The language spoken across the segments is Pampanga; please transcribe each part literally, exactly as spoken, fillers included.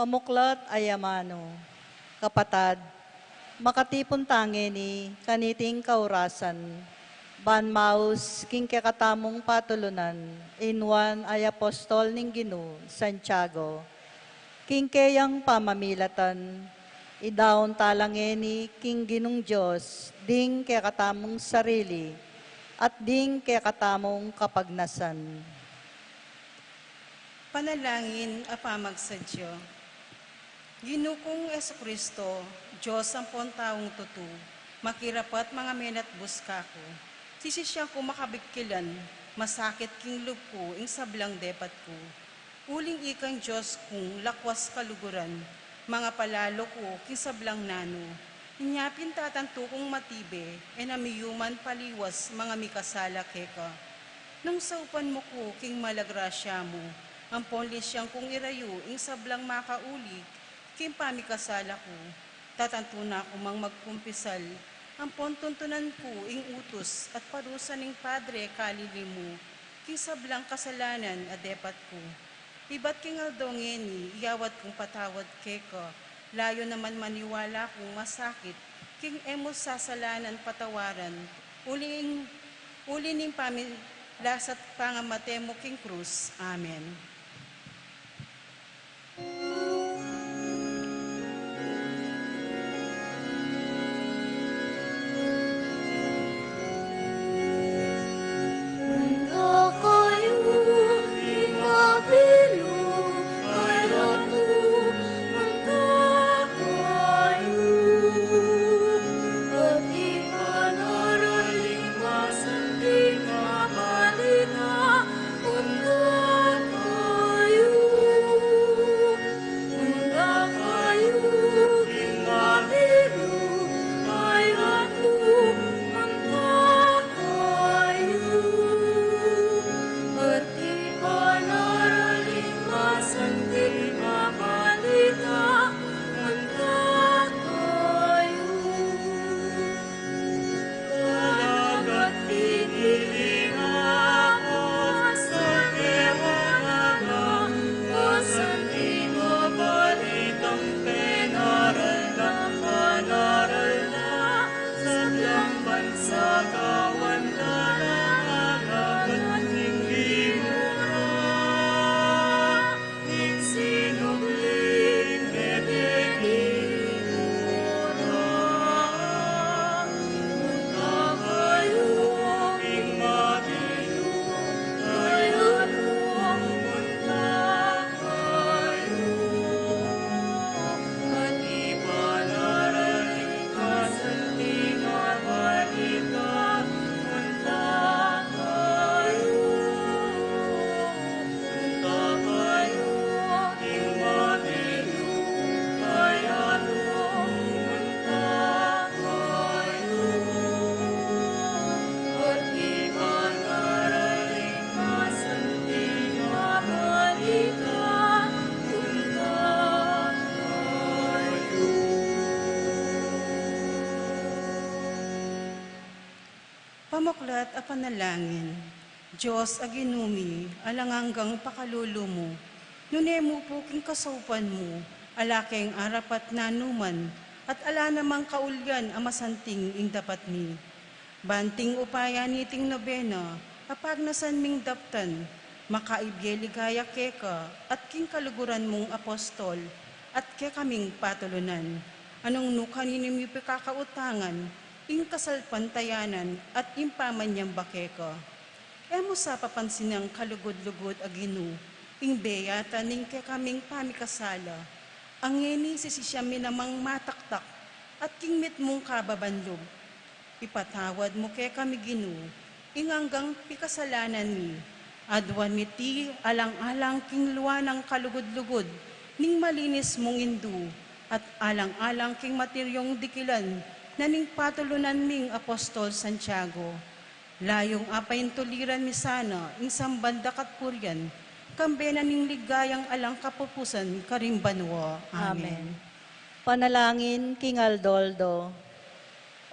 Pamuklat a amanu. Kapatad, makatipun ta ngeni kaniting kaurasan, ban maus king kekatamung patulunan, i Juan a apostol ning Ginu, Santiago. King keyang pamamilatan, idaun tala ngeni king Ginung Dios, ding kekatamung sarili, at ding kekatamung kapagnasan. Panalangin a pamagsadya. Ginu kung Jesucristo, Dios ampon taung tutu, makirapat mangamenat bus kaku. Sisian ku makabigkilan, masakit king lub ku ing sablang depat ku. Uling ikang Dios kung lakwas kaluguran, mangapalalu ku king sablang nanu. Inya pin tatantu kung matibe, e na miyuman paliwas manga mikasala keka. Nung saupan mu ku king mala grasya mu, ampon lisian kung irayu ing sablang makaulig king pamikasala ku, tatantu na ku mang magkumpisal, ampon tuntunan ku ing utus at parusa ning Padre kalili mu, king sablang kasalanan a depat ku. Ibat king aldo ngeni, iyawad kung patawad keka, layu naman maniwala kung masakit king e mu sasalanan patawaran, uli ing, uli ning pamilasat pangamate mu king krus. Amen. Pamuklat a panalangin. Dios a Ginu mi, alang anggang pakalulu mu, nune mu pu king kasaupan mu, ala keng arapat nanuman, at ala namang kaulian a masanting ing dapat mi. Ban king upaya niting nobena, a pagnasan ming daptan, makaibie ligaya keka, at king kaluguran mung apostol, at kekaming patulunan. Anung nu kaninu mi pikakautangan, ing kasalpantayanan at ing pamanyamba keka. E mu sa papansinan kalugud-lugud a Ginu, ing beyatan ning kekaming pamikasala, a ngeni sisian mi namang mataktak, at king mitmung kababan lub. Ipatawad mu kekami Ginu, ing anggang pikasalanan mi, aduan mi ti alang-alang king lua nang kalugud-lugud, ning malinis mung indu, at alang-alang king martiryung dikilan na ning patulunan ming apostol Santiago. Layung apaintuliran mi sana ing samban da kat purian, kambe na ning ligayang alang kapupusan karing banua. Amen. Amen. Panalangin king aldo-aldo.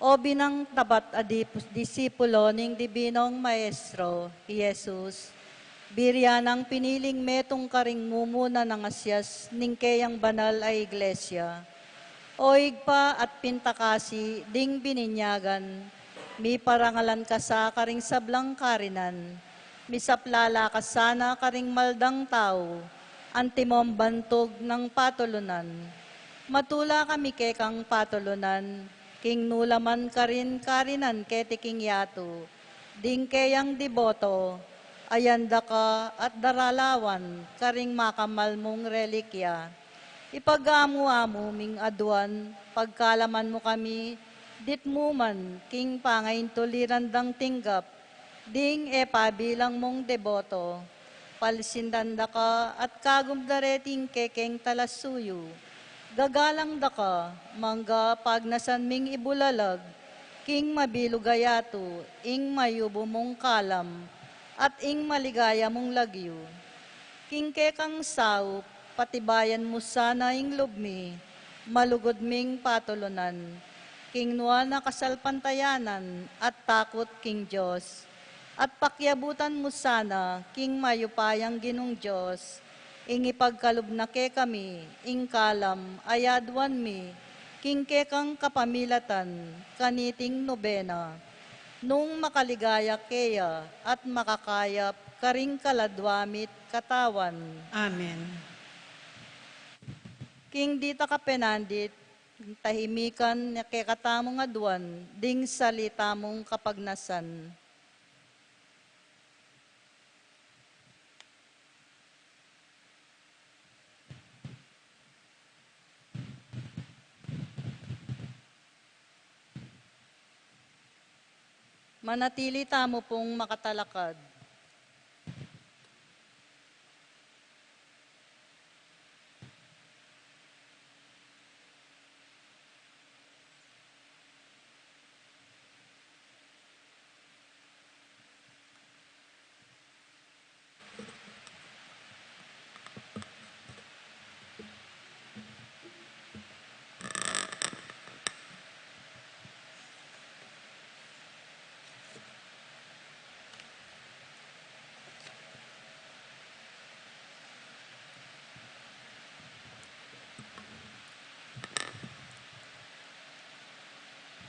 O binang tapat a di-, disipulo ning Dibinong Maestro, i Jesus, Biri ya nang piniling metung karing mumuna nang asias ning keyang banal a Iglesia. O Ibpa at pintakasi ding bininyagan, miparangalan ka sa karing sablang karinan, misaplala ka sana karing maldang tau, antimong bantug nang patulunan. Matula kami kekang patulunan, king nulaman karin karinan keti king yatu, ding keyang deboto, ayan da ka at daralawan karing makamal mung relikya. Ipagamu-amu ming aduan, pagkalaman mu kami, ditmu man king pangaintuliran dang tinggap, ding e pabilang mung deboto, palisindan da ka at kagum da reting kekeng talasuyu. Gagalang da ka, mangga pagnasan ming ibulalag, king mabilug a yatu, ing mayubu mung kalam, at ing maligaya mung lagyu. King kekang saup, patibayan mu sana ing lub mi, malugud ming patulunan, king nuan a kasalpantayanan at takut king Dios, at pakiabutan mu sana king mayupayang Ginung Dios, ing ipagkalub na kekami ing kalam a yaduan mi king kekang kapamilatan kaniting nobena, nung makaligaya keya at makakayap karing kaladua mit katawan. Amen. King dita kapenandit, tahimikan na kekatamung aduan ding salita mung kapagnasan. Manatili tamu pung makatalakad.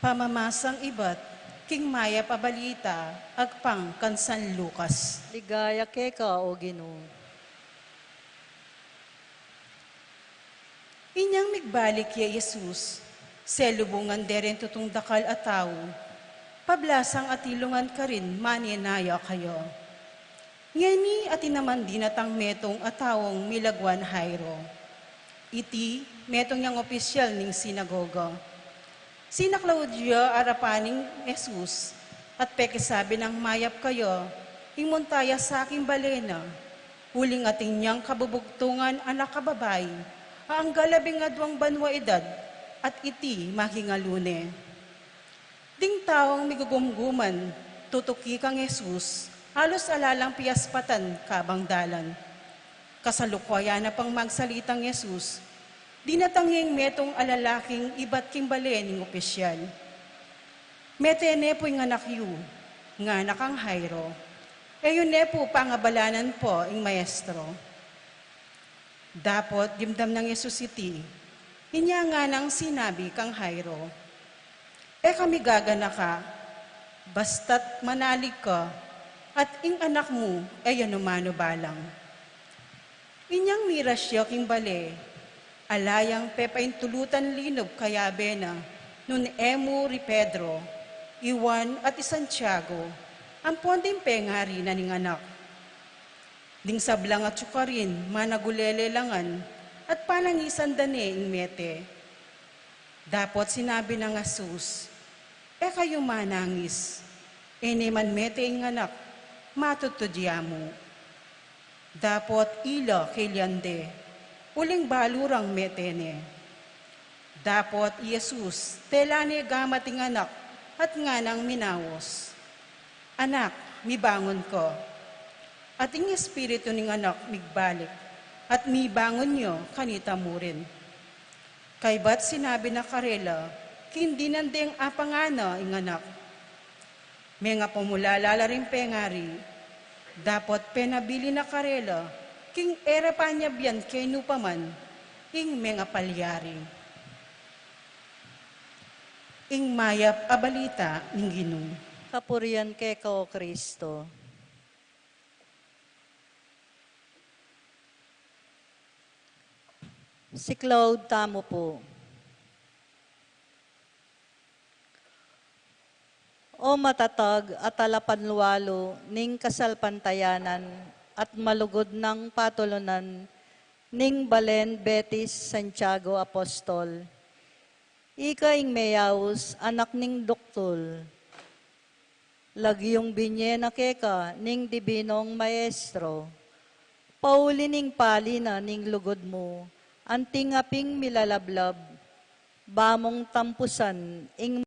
Pamamasang ibat king mayap a balita agpang kang San Lucas. Ligaya keka, O Ginu. Inyang migbalik ya i Jesus, selubungan de ring tutung dakal a tau, pablasang atilungan karin manenaya kaya. Ngeni atin naman dinatang metung a taung milagwan Jairo. Iti metung yang opisyal ning sinagoga. Sinaklaud ya arapan ning Jesus, at pekisabi nang mayap kaya ing munta ya sa king bale na, uling atin yang kabubugtungan anak a babai, a angga labing aduang banua edad, at iti magingalu ne. Ding taung migugumguman, tutuki kang Jesus, alus ala lang piaspatan kabang dalan. Kasalukuyan na pang magsalitang Jesus, dinatang ya ing metung a lalaking ibat king bale ning opisyal. Mete ne pu ing anak yu, ngana kang Jairo. E yu ne pu pangabalanan pu ing Maestro. Dapot dimdam nang Jesus iti, inya nganang sinabi kang Jairo, "E ka migaganaka, basta't manalig ka, at ing anak mu e ya nu manubalang." Inyang miras ya king bale, ala yang pepaintulutan linub kayabe na, nune mu ri Pedro, i Juan at i Santiago, ampon ding pengari na ning anak. Ding sablang atyu karin managulele la ngan, at panangisan da ne ing mete. Dapot sinabi nang Jesus, "E kayu manangis, e ne man mete ing anak, matudtud ya mu." Dapot ila kelian de, uling balu rang mete ne. Dapot i Jesus tela ne gamat ing anak, at nganang minaus, "Anak, mibangun ka." At ing espiritu ning anak migbalik, at mibangun ya kanita murin. Kaybat sinabi na karela king dinan deng apangana ing anak. Mengapamulala la ring pengari, Dapot penabilin na karela, king e ra panyabian keni pa man, ing mengapalyari. Ing mayap a balita ning Ginu. Kapurian keka, O Kristo. Siklaud tamu pu. O matatag a talapanwalu ning kasalpantayanan at malugud nang patulunan ning balen Betis Santiago Apostol. Ika ing meyaus anak ning duktul. Lagyung binye na keka ning Dibinong Maestro, pauli ning pali na ning lugud mu, anting aping milalablab, ba mung tampusan ing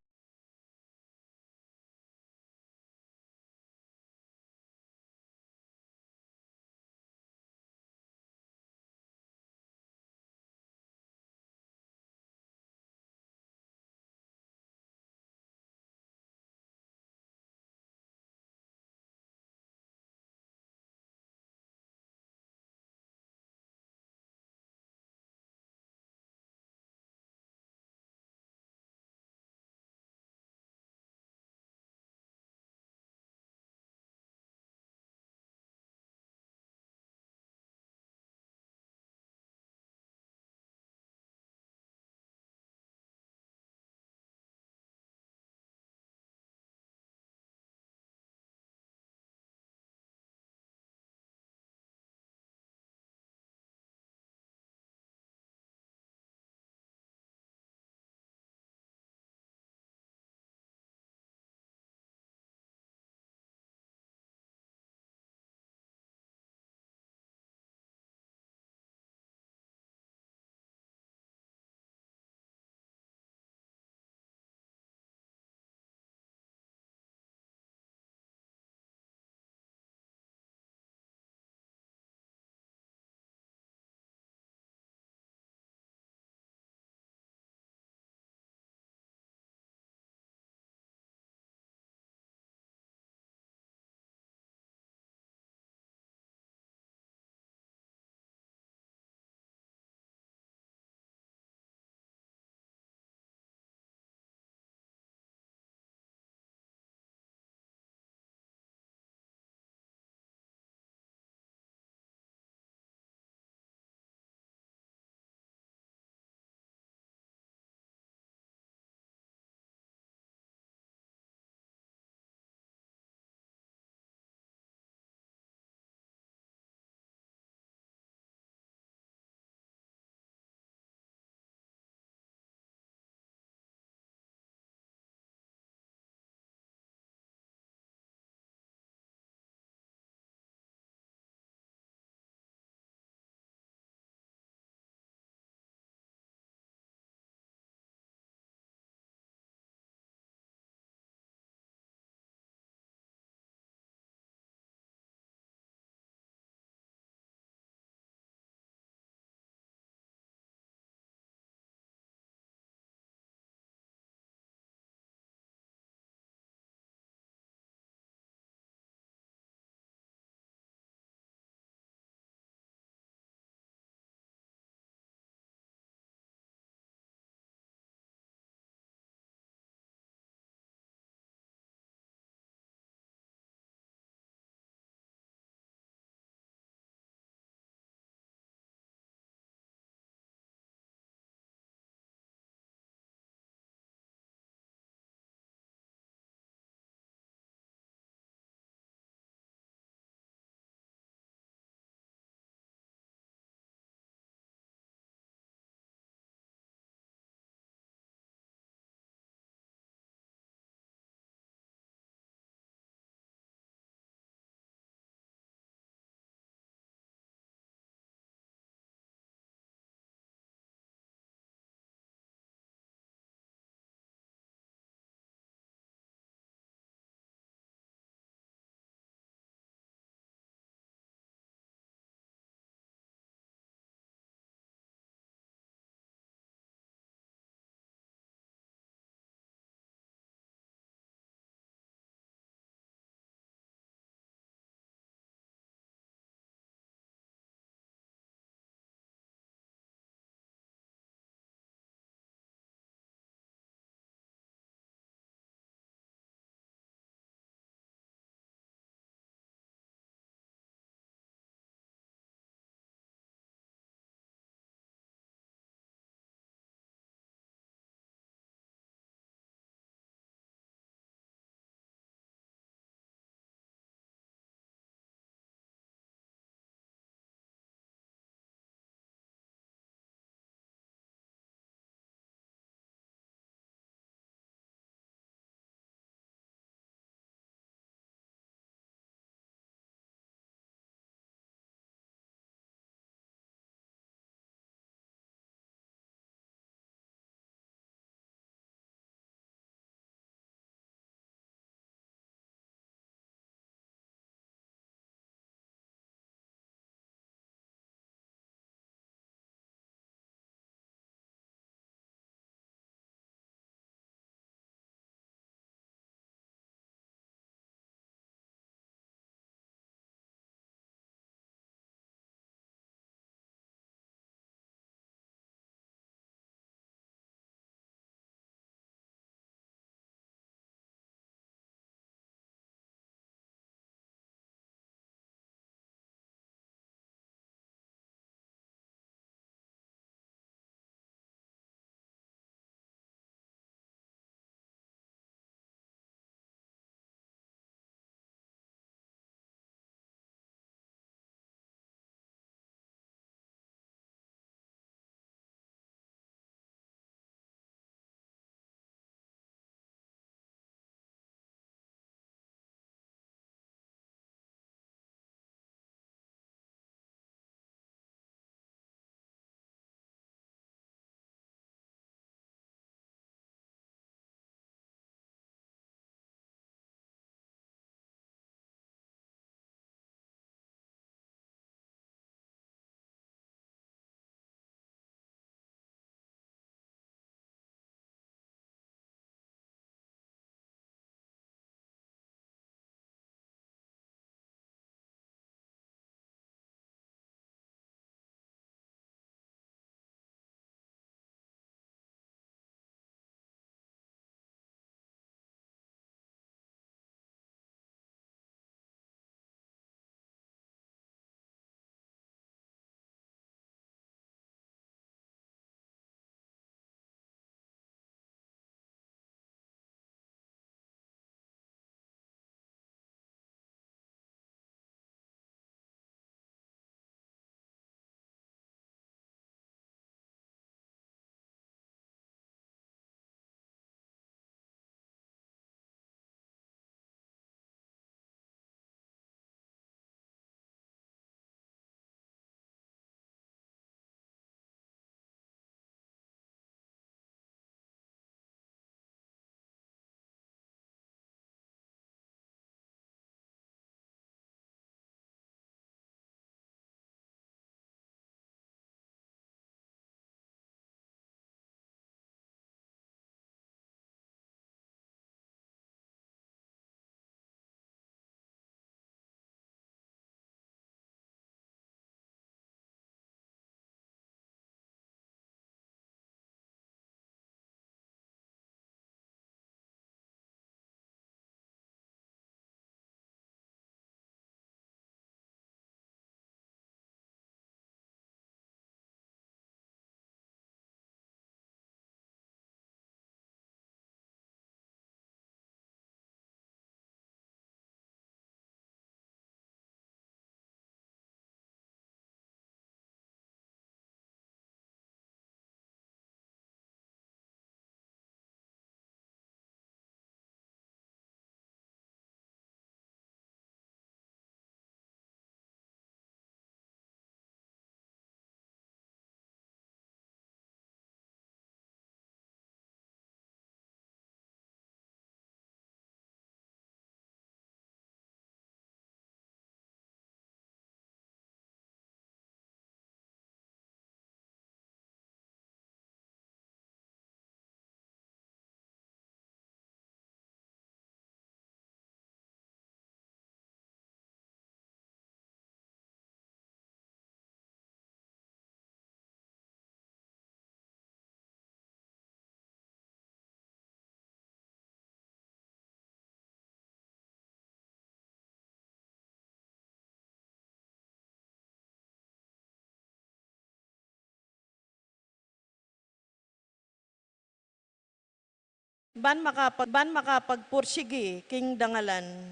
ban makapag-, ban makapagpursigi king dangalan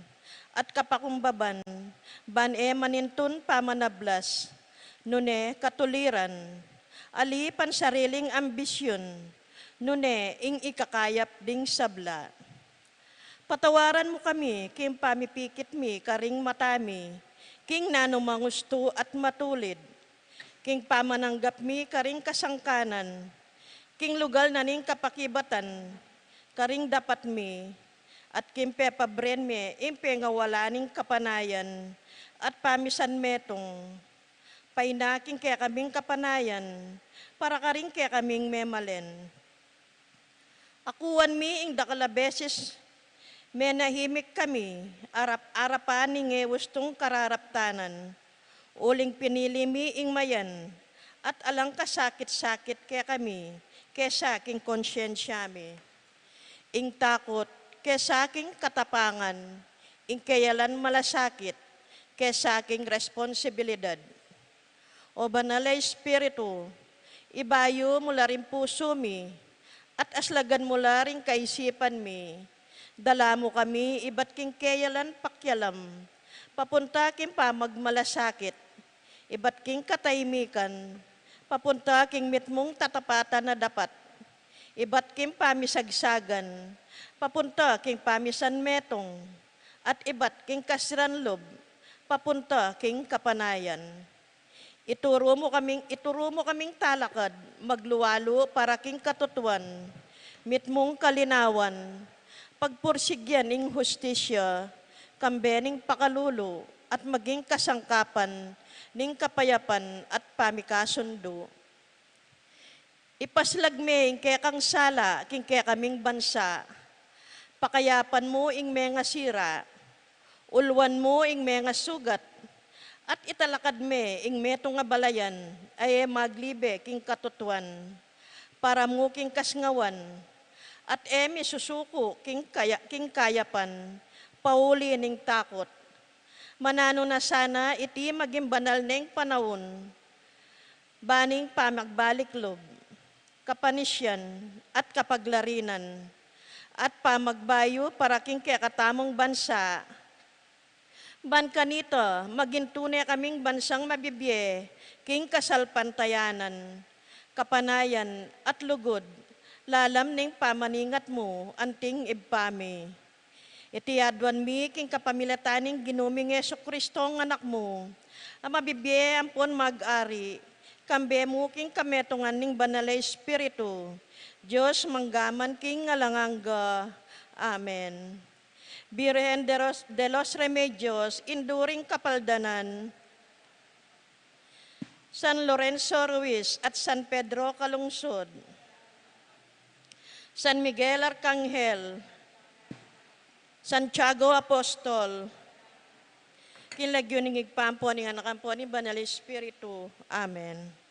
at kapakumbaban, ban e manintun pamanablas, nune katuliran, ali pansariling ambisyun, nune ing ikakayap ding sabla. Patawaran mu kami king pamipikit mi karing mata mi, king nanumang ustu at matulid, king pamananggap mi karing kasangkanan, king lugal na ning kapakibatan karing dapat mi, at king pepabren mi ing pengawala ning kapanayan at pamisanmetung. Paina king kekaming kapanayan para karing kekaming memalen. Akuan mi ing dakal a beses menahimik kami, arap-arapan ning e ustung kararaptanan, uling pinili mi ing mayan at alang kasakit-sakit kekami kesa king konsyensya mi. Ing takut kesa king katapangan, ing keyalan malasakit kesa king responsibilidad. O Banal a Espiritu, ibayu mu la ring pusu mi, at aslagan mu la ring kaisipan mi. Dala mu kami ibat king keyalan pakialam, papunta king pamagmalasakit, ibat king kataimikan, papunta king mitmung tatapatan a dapat, ibat king pamisagsagan, papunta king pamisanmetung, at ibat king kasiran lub, papunta king kapanayan. Ituru mu kaming, ituru mu kaming talakad maglualu para king katutuan, mitmung kalinawan, pagpursigyan ing hustisya, kambe ning pakalulu, at maging kasangkapan ning kapayapan at pamikasundu. Ipaslag me ing kekang sala king kekaming bansa. Pakayapan mu ing mengasira, ulwan mu ing mengasugat, at italakad me ing metung a balayan a e maglibe king katutuan, para mu king kasngawan, at e mi susuku king kaya-, king kayapan, pauli ning takut. Mananu na sana iti maging banal neng panaun, ban ing pamagbalik lub, kapanisyan, at kapaglarinan, at pamagbayu para king kekatamung bansa. Ban kanita, maging tune kaming bansang mabibie king kasalpantayanan, kapanayan, at lugud, lalam ning pamaningat mu, anting Ibpa mi. Iti aduan mi king kapamilatan ning Ginu ming Jesucristo a Anak mu, a mabibie ampon mag-ari, kambe mu king kametungan ning Banal a Espiritu, Dios mangga man king alang angga. Amen. Birhen de los, de los Remedios, Indu ring Kapaldanan, San Lorenzo Ruiz at San Pedro Calungsod, San Miguel Arcangel, Santiago Apostol, king lagyu ning Ibpa, ampo ning Anak, ampo ning Banal a Espiritu. Amen.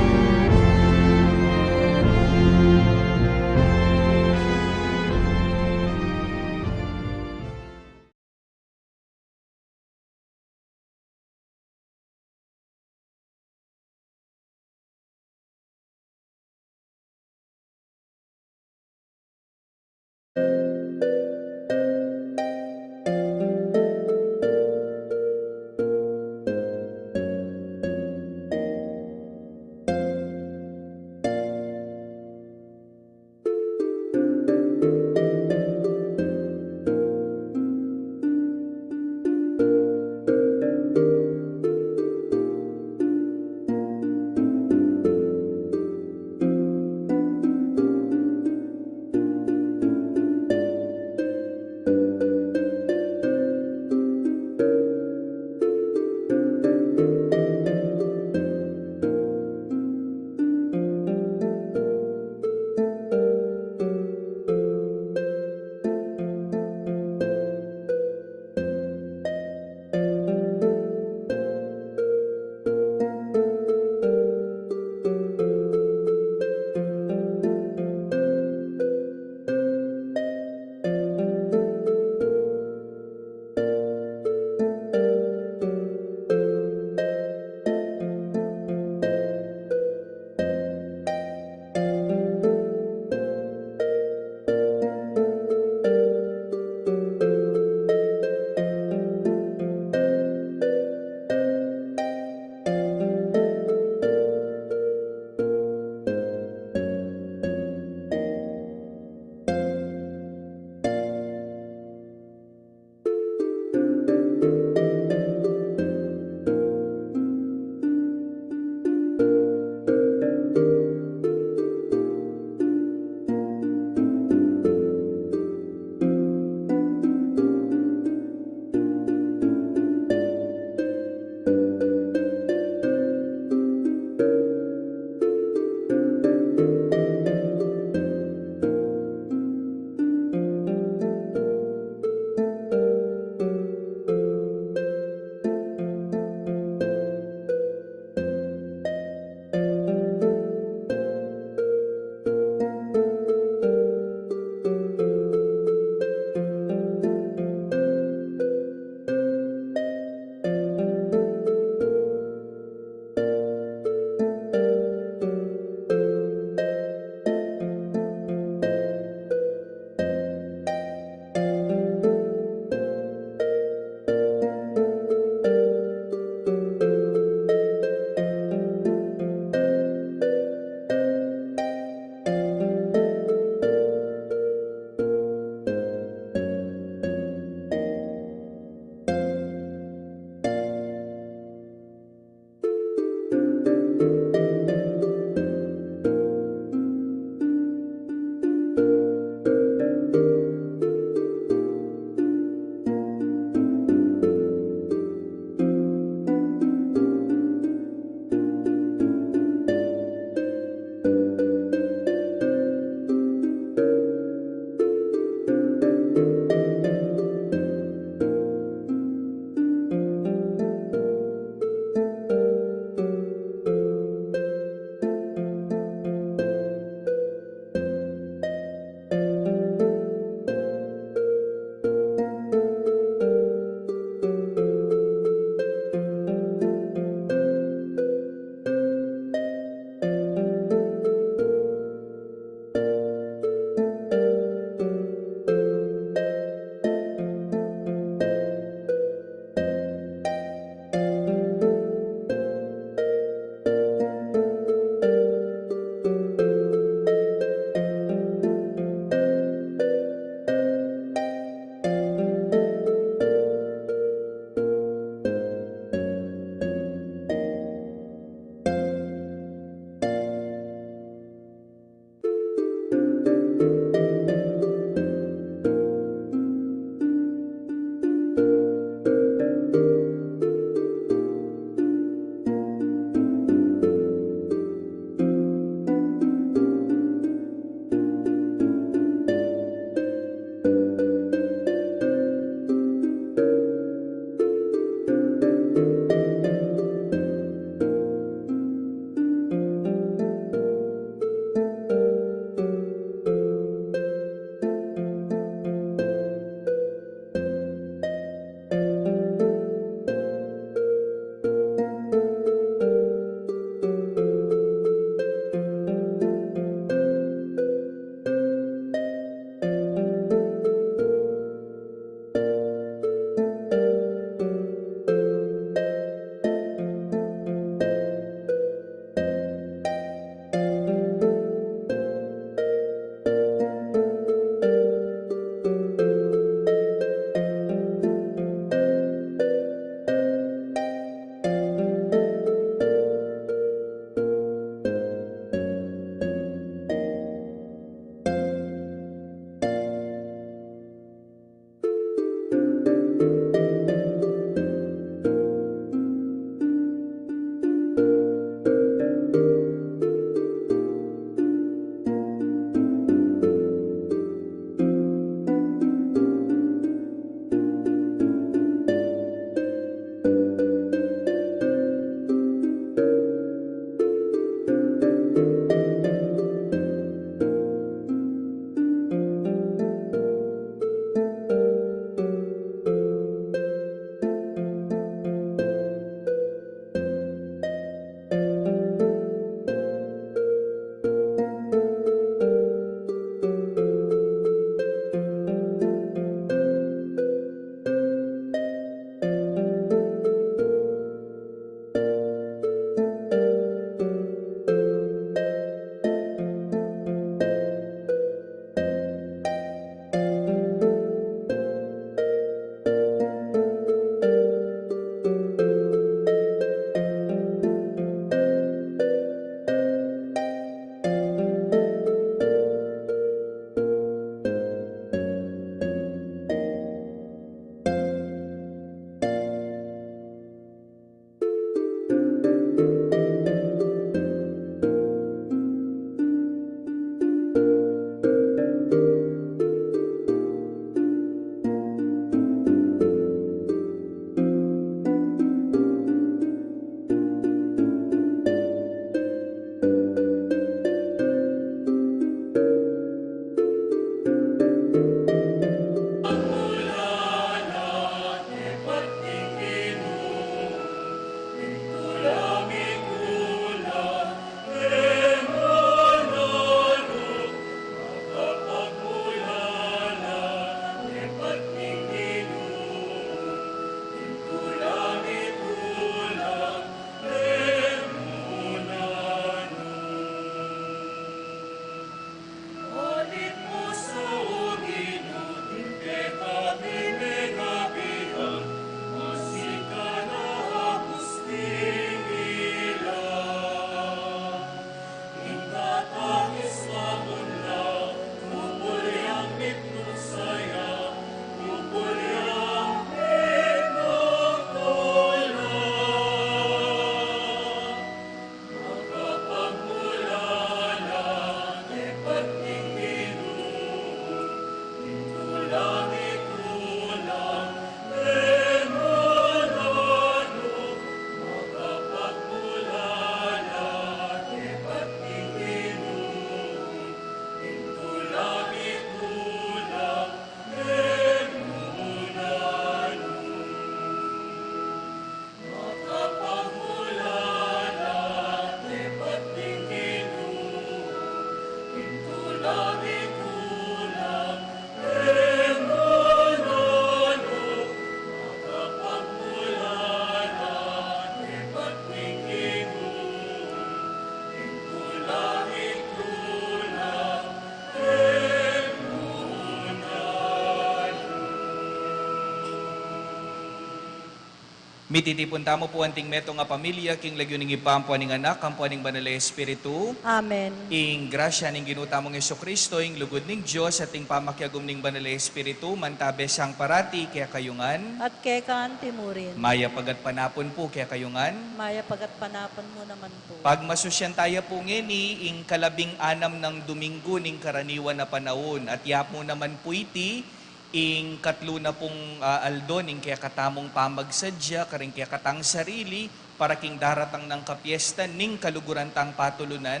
Mititipun tamu pu anting metung a pamilya, king lagyu ning Ibpa, ampo ning Anak, ampo ning Banal a Espiritu. Amen. Ing grasya ning Ginu tamung Jesucristo, ing lugud ning Dios, at ing pamakiagum ning Banal a Espiritu, mantabe siya parati kekayu ngan. At keka antimurin. Mayap a gatpanapun pu kekayu ngan. Mayap a gatpanapun mu naman pu. Pagmasusyan taya pu ngeni ing kalabing anam nang Duminggu ning karaniwan a panaun, at yapu naman pu iti, ing katlu na pung, ah, aldo ning kekatamung pamagsadya karing kekatang sarili para king daratang nang kapiesta ning kaluguran tang patulunan,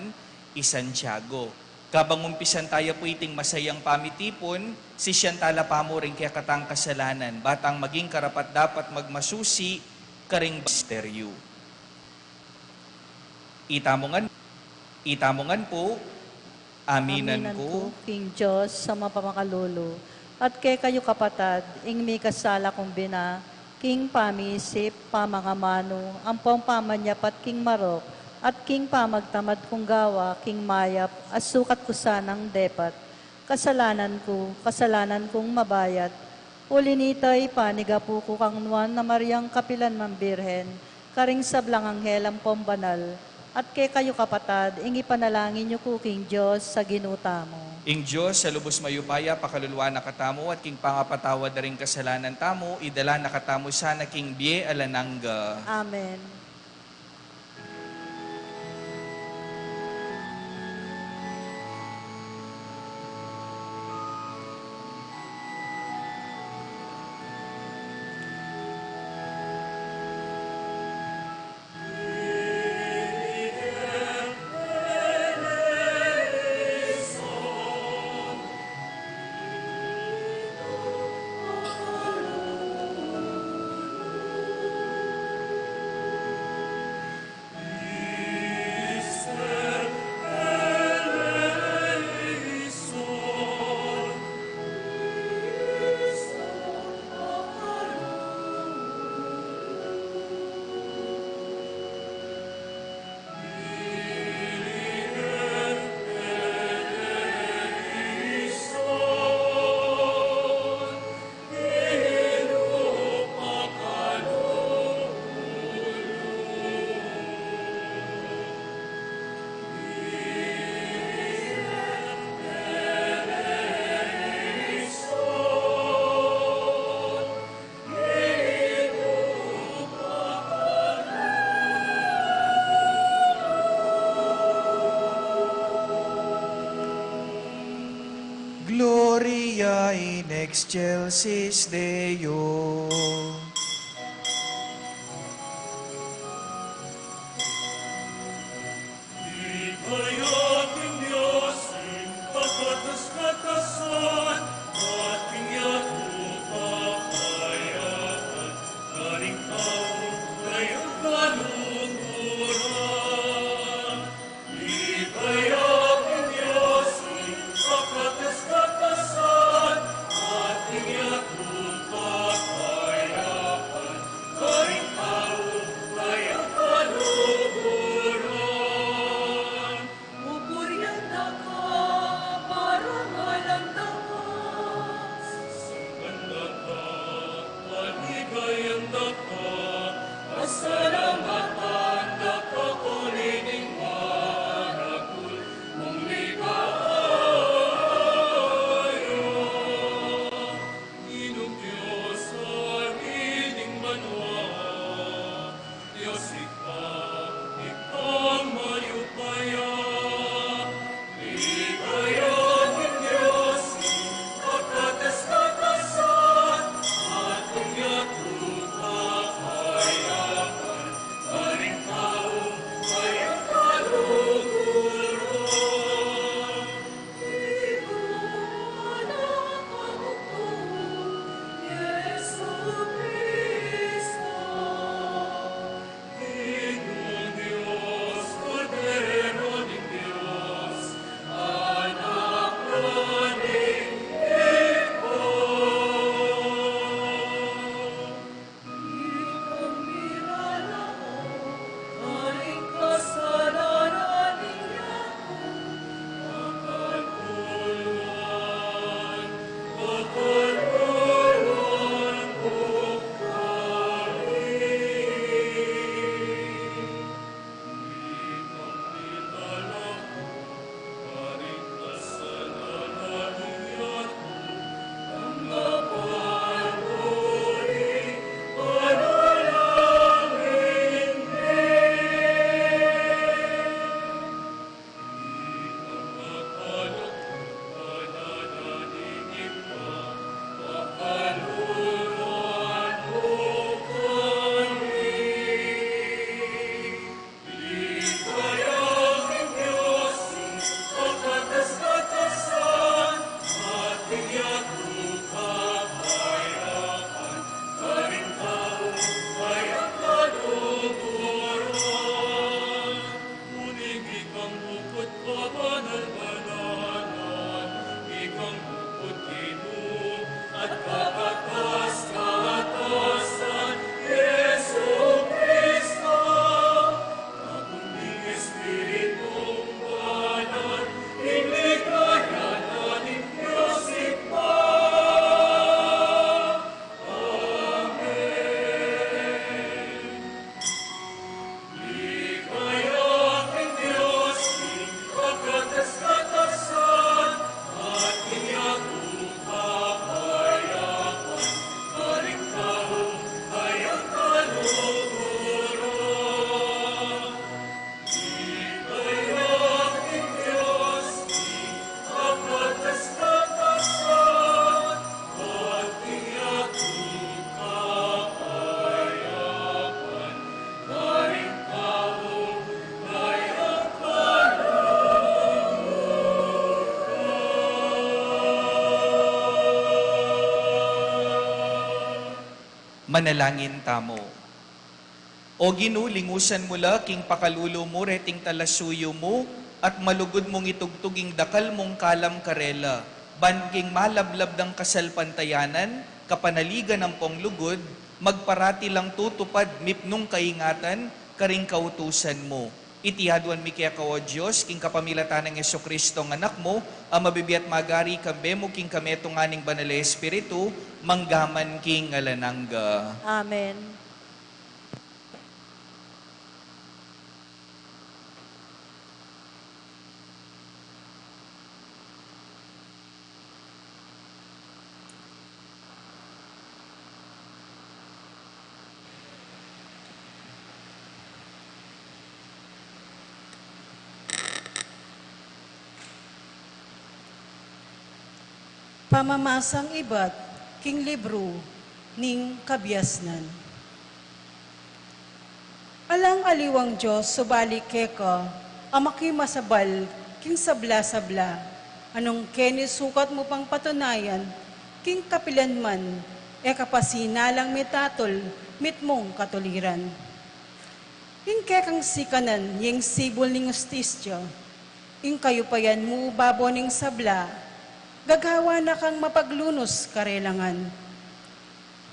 i Santiago. Kabang umpisan taya pu iting masayang pamitipun, sisian tala pamu ring kekatang kasalanan, batang maging karapat-dapat magmasusi karing misteryu. Itamu ngan, itamu ngan pu, aminan ku king Dios a mapamakalulu, at kekayu kapatad, ing mikasala kung bina, king pamisip, pamangamanu, ampong pamanyapat king marok, at king pamagtamad kung gawa, king mayap, a sukat ku sanang depat. Kasalanan ku, kasalanan kung mabayat. Uli nita, ipanigapu ku kang Nuan a Mariang kapilan man Birhen, karing sablang anghel ampong banal, at kekayu kapatad, ing ipanalangin yu ku king Dios a Ginu tamu. Ing Dios a lubus mayupaya pakaluluan na katamu, at king pangapatawad da ring kasalanan tamu, idala na katamu sana king bie alang angga. Amen. Gloria in excelsis Deo. Manalangin tamu. O Ginu, lingusan mu la king pakalulu mu reting talasuyu mu, at malugud mung itugtug ing dakal mung kalam karela, ban king malablab dang kasalpantayanan, kapanaligan ampong lugud, magparati lang tutupad mipnung kaingatan karing kautusan mu. Iti aduan mi keka, O Dios, king kapamilatan nang Jesucristo, Anak mu, a mabibie at magari kambe mu king kametungan ning Banal a Espiritu, mangga man king alang angga. Amen. Pamamasang ibat king libru ning Kabiasnan. Alang aliwang Dios subali keka a makimasabal king sabla-sabla, a nung keni sukat mu pang patunayan king kapilan man, e ka pa sinalang mitatul mitmung katuliran. Ing kekang sikanan ya ing sibul ning hustisya, ing kayupayan mu babo ning sabla, gagawan na kang mapaglunus karelangan.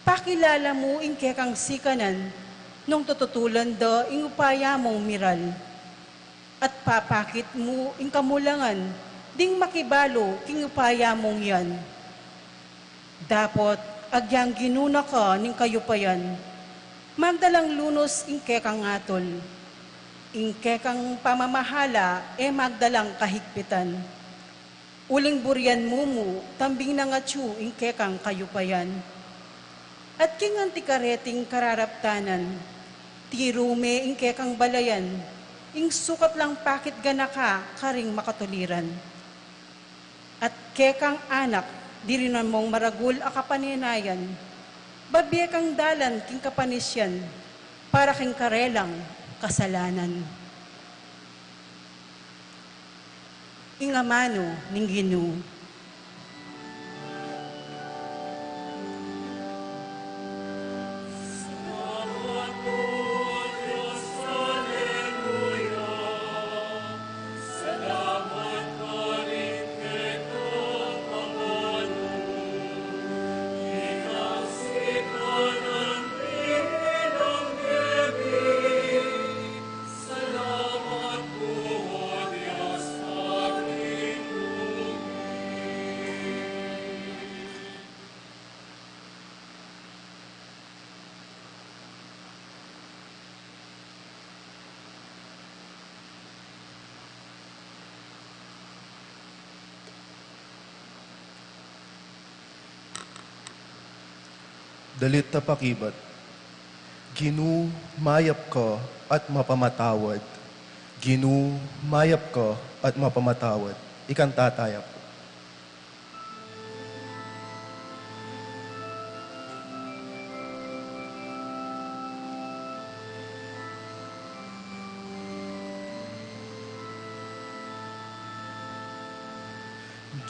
Pakilala mu ing kekang sikanan nung tututulan da ing upaya mung miral, at papakit mu ing kamulangan ding makibalu king upaya mung yan. Dapot agyang Ginu na ka ning kayupayan, magdalang lunus ing kekang atul, ing kekang pamamahala e magdalang kahigpitan. Uling burian mu mu tambing nang atyu ing kekang kayupayan. At king anti kareting kararaptanan, tiru me ing kekang balayan, ing sukat lang pakit ganaka karing makatuliran. At kekang anak, dirinan mung maragul a kapanenayan, babie kang dalan king kapanisian para king karelang kasalanan. Ing amanu ning Ginu. Dalit a pakibat. Ginu, mayap ka at mapamatawad. Ginu, mayap ka at mapamatawad. Ikanta taya pu.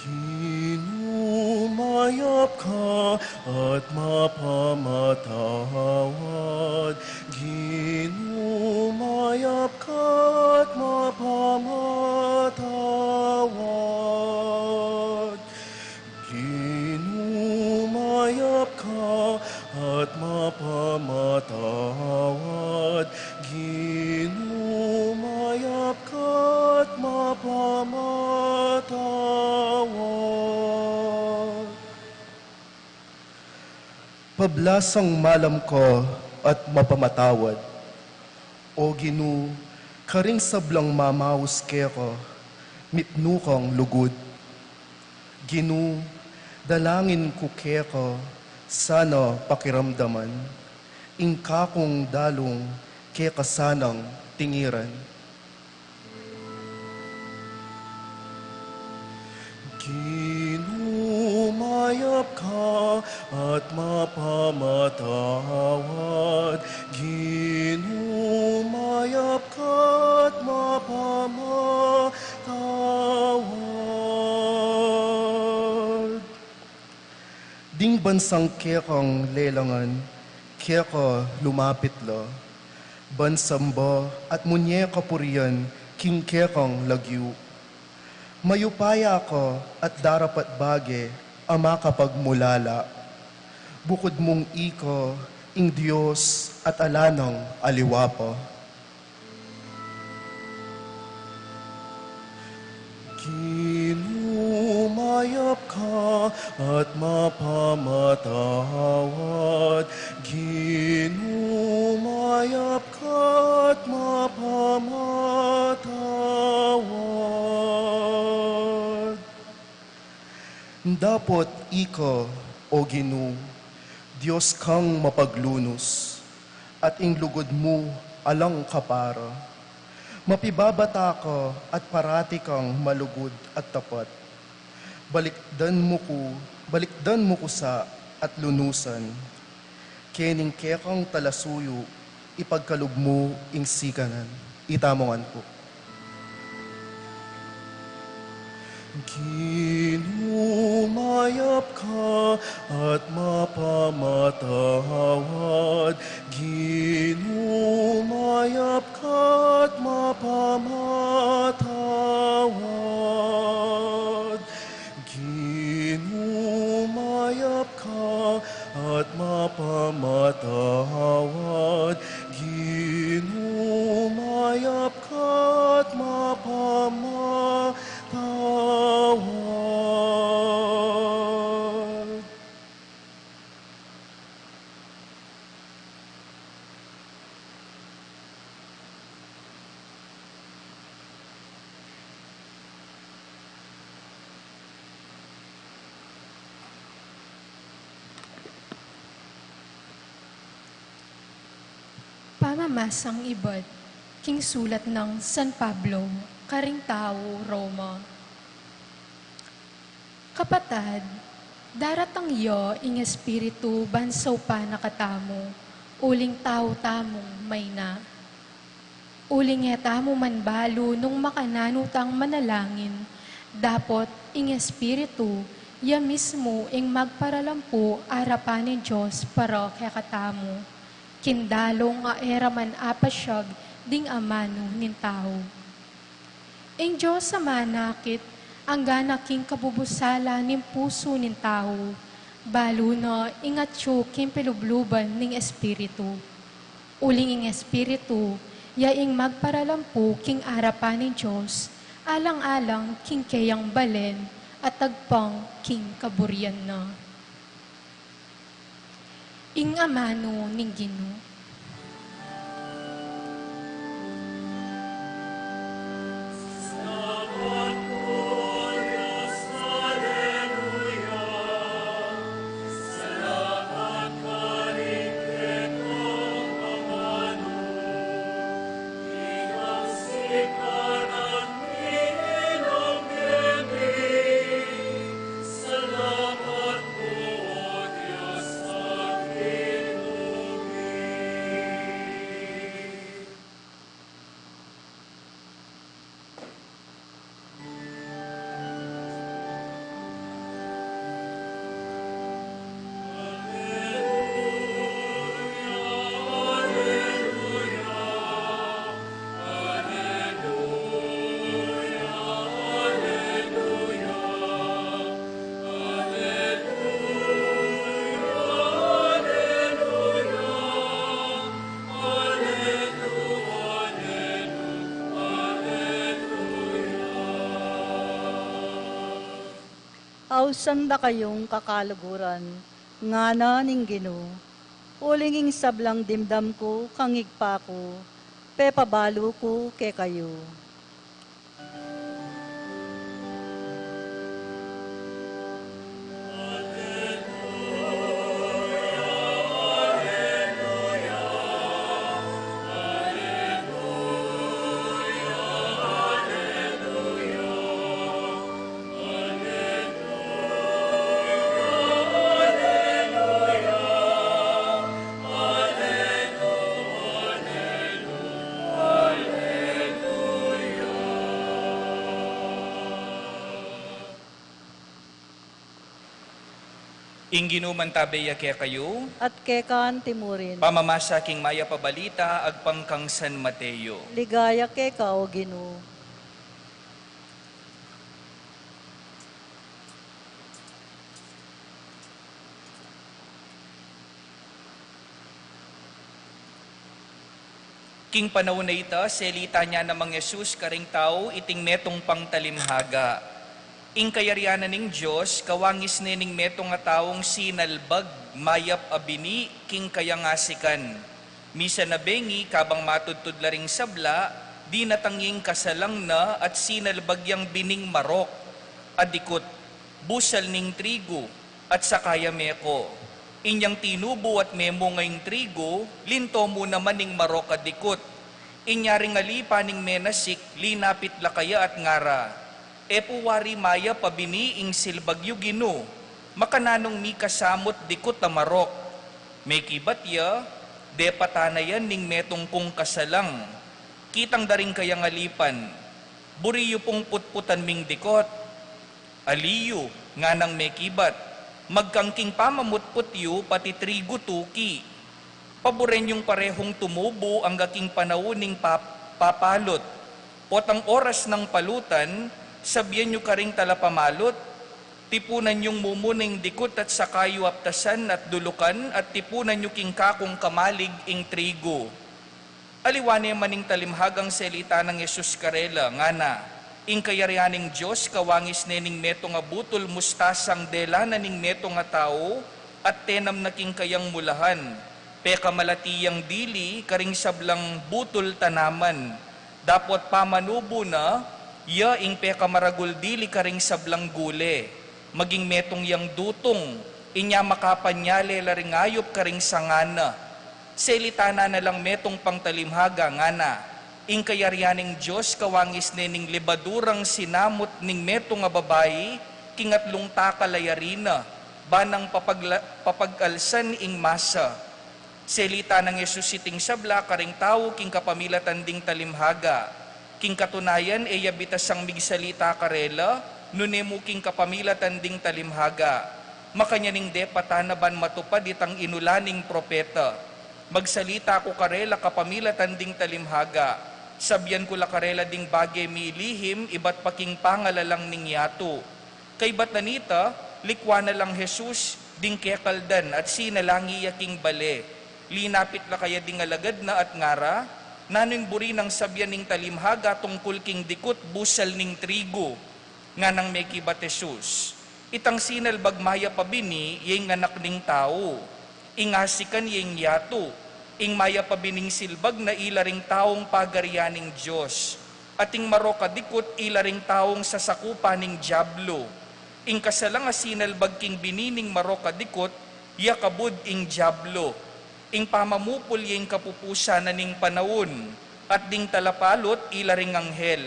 Ginu, mayap ka at mapamatawad. Ginu, mayap ka at mapamatawad. Ginu, mayap ka at mapamatawad. Ginu, mayap ka at mapamatawad. Pablasang malam ka at mapamatawad. O Ginu, karing sablang mamaus keka, mipnu kang lugud. Ginu, dalangin ku keka, sana pakiramdaman, ing kakung dalung keka sanang tingiran. Ginu, mayap ka at mapamatawad. Ginu, mayap ka at mapamatawad. Ding bansang kekang lelangan, Keka lumapit la, ban samba at munye kapurian king kekang lagyu. Mayupaya ka at darapat bage a makapagmulala. Bukud mung ika ing Dios at ala nang aliwa pa. Ginu, mayap ka at mapamatawad. Ginu, mayap ka at mapamatawad. Dapot ika, O Ginu, Dios kang mapaglunus, at ing lugud mu alang kapara. Mapibabata ka at parati kang malugud at tapat. Balikdan mu ku, balikdan mu ku sa at lunusan. Kening kekang talasuyu, ipagkalub mu ing sikanan. Itamu ngan pu. Ginu, mayap ka at mapamatawad. Ginu, mayap ka at mapamatawad. Ginu, mayap ka at mapamatawad. Ginu, mayap ka at mapamatawad. Pamamasang ibat king sulat nang San Pablo karing tau Roma. Kapatad, daratang ya ing Espiritu ban saupan na katamu, uling tau tamung mayna. Uling e tamu man balu nung makananu tang manalangin, dapot ing Espiritu ya mismu ing magparalampu arapan ning Dios para kekatamu, king dalung a e ra man apasyag ding amanu ning tau. Ing Dios a manakit, anggana king kabubusala ning pusu ning tau, balu na ing atyu king pilubluban ning Espiritu. Uling ing Espiritu ya ing magparalampu king arapan ning Dios, alang-alang king keyang balen at agpang king kaburian na. Ing amanu ning Ginu. Ausan da kayung kakaluguran, ngana ning Ginu, uling ing sablang dimdam ku kang Ibpa ku, pepabalu ku kekayu. Ing Ginu mantabe ya kekayu. At keka antimurin. Pamamasa king Mayap a Balita agpang kang San Mateo. Ligaya keka, O Ginu. King panaun a ita, selita ne namang Jesus karing tau iting metung pang talimhaga. Ing kayarian na ning Dios kawangis ne ning metung a taung sinalbag mayap a bini king kayang asikan. Misan a bengi, kabang matudtud la ring sabla, dinatang ya ing kasalang na at sinalbag yang bining marok a dikut, busal ning trigu, at saka ya meko. Inyang tinubu at memunga ing trigu, linto mu naman ing marok a dikut. Inya ring alipan ning menasik, linapit la kaya at ngara, "E pu wari mayap a bini ing silbag yu, Ginu? Makananung mika samut dikut a marok?" Mekibat ya, "Depatan na yan ning metung kung kasalang." Kitang da ring kayang alipan, "Buri yu pung putputan ming dikut." "Ali yu," nganang mekibat, "magkang king pamamutput yu pati trigu tuki. Paburen yung parehung tumubu angga king panaun ning pap-, papalut. Potang oras nang palutan, sabian yu karing talapamalut, 'Tipunan yung mumuna ing dikut at saka yu aptasan at dulukan, at tipunan yu king kakung kamalig ing trigu.'" Aliwa ne man ing talimhagang selita nang Jesus karela, ngana, "Ing kayarian ning Dios kawangis ne ning metung a butul mustasang dela na ning metung a tau, at tenam na king kayang mulahan. Pekamalati yang dili karing sablang butul tanaman. Dapot pamanubu na, ya ing pekamaragul dili karing sablang gule. Maging metung yang dutung, inya makapanyale la ring ayup karing sanga na." Selita na na lang metung pang talimhaga, ngana, "Ing kayarian ning Dios kawangis ne ning lebadurang sinamut ning metung a babai, king atlung takal a yari na, ba nang papagla-, papag-alsan ing masa." Selita nang Jesus iting sabla karing tau king kapamilatan ding talimhaga. King katunayan, e ya bitasang migsalita karela, nune mu king kapamilatan ding talimhaga. Makanyan ing depatan na ban matupad itang inulan ning propeta, "Magsalita ku karela kapamilatan ding talimhaga. Sabian ku la karela ding bage milihim ibat pa king pangalalang ning yatu." Kaybat na nita, likwan na lang Jesus ding kekaldan at sinalangi ya king bale. Linapit la kaya ding alagad na at ngara, "Nanu ing buri nang sabian ning talimhaga tungkul king dikut busal ning trigu?" Nganang mekibat Jesus, "Itang sinalbag mayap a bini ya ing Anak ning Tau. Ing asikan ya ing yatu. Ing mayap a bining silbag na ila ring taung pagarian ning Dios. At ing marok a dikut ila ring taung sasakupan ning Diablo. Ing kasalang a sinalbag king bini ning marok a dikut, ya kabud ing Diablo. Ing pamamupul ya ing kapupusan na ning panaun, at ding talapalut ila ring anghel.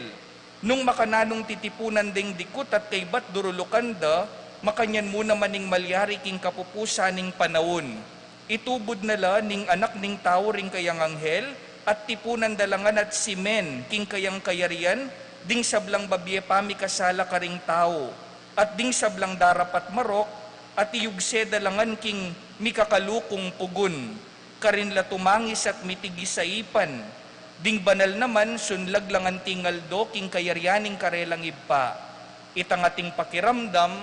Nung makananung titipunan deng dikut at kaybat durulukan da, makanyan mu naman ing malyari king kapupusan ning panaun. Itubud na la ning Anak ning Tau ring kayang anghel, at tipunan da la ngan at simen king kayang kayarian ding sablang babie pamikasala karing tau, at ding sablang darapat marok, at iyugse da la ngan king mikakalukung pugun. Karin la tumangis at mitigis a ipan. Ding banal naman, sunlag la ngan king aldo king kayarian ning karelang Ibpa. Itang ating pakiramdam,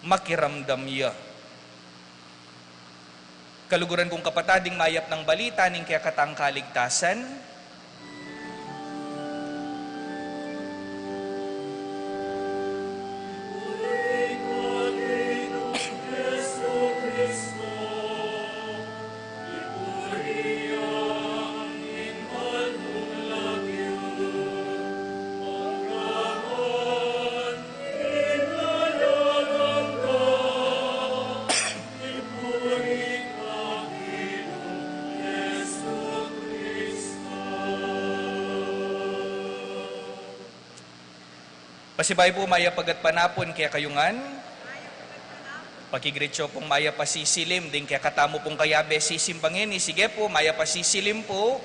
makiramdam ya. Kaluguran kung kapatad, ing mayap nang balita ning kekatang kaligtasan. Pasibayu pu, mayap a gatpanapun kekayu ngan. Pakigreet yu pung mayap a sisilim ding kekatamu pung kayabe sisimbang ini. Sige pu, mayap a sisilim pu.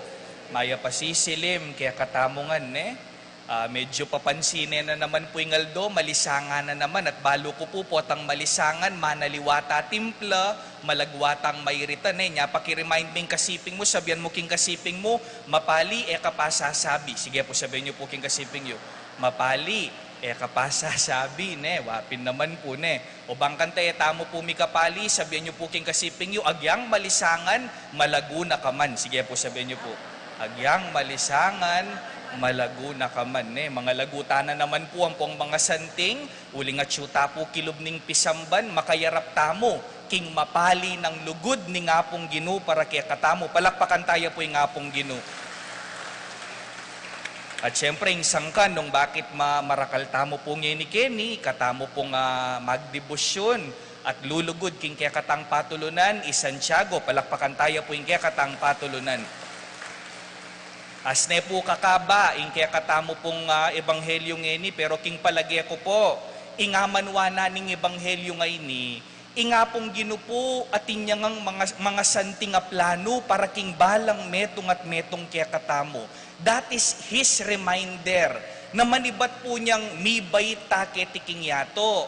Mayap a sisilim kekatamu ngan, ne? Ah, medyo papansine na naman pu ing aldo, malisangan na naman, at balu ku pu potang malisangan, manaliwa ta timpla, malagwa tang mairitan, e. Nya paki-remind mu ing kasiping mu, sabian mu king kasiping mu, "Mapali, e ka pa sasabi." Sige pu, sabian yu pu king kasiping yu, "Mapali, e ka pa sasabi," ne? Wa pin naman pu, ne? O bang kanita e tamu pu mikapali, sabian yu pu king kasiping yu, "Agyang malisangan, malagu na ka man." Sige pu, sabian yu pu, "Agyang malisangan, malagu na ka man," ne? Mangalagu ta na naman pu ampong mangasanting, uling atyu ta pu kilub ning pisamban, makayarap tamu king mapali nang lugud ning Apung Ginu para kekatamu. Palakpakan taya pu ing Apung Ginu. At siyempre, ing sangkan nung bakit ma-, marakal tamu pu ngeni keni, katamu pung, ah, magdebosyon at lulugud king kekatang patulunan, i Santiago. Palakpakan taya pu ing kekatang patulunan. Asne pu kakaba ing kekatamu pung, ah, ebanghelyo ngeni, pero king palage ku pu, ing amanwa na ning ebanghelyo ngeni, ing Apung Ginu pu atin ya ngang manga-, mangasanting a planu para king balang metung at metung kekatamu. That is His reminder na manibat pu niyang mibait ta keti king yatu.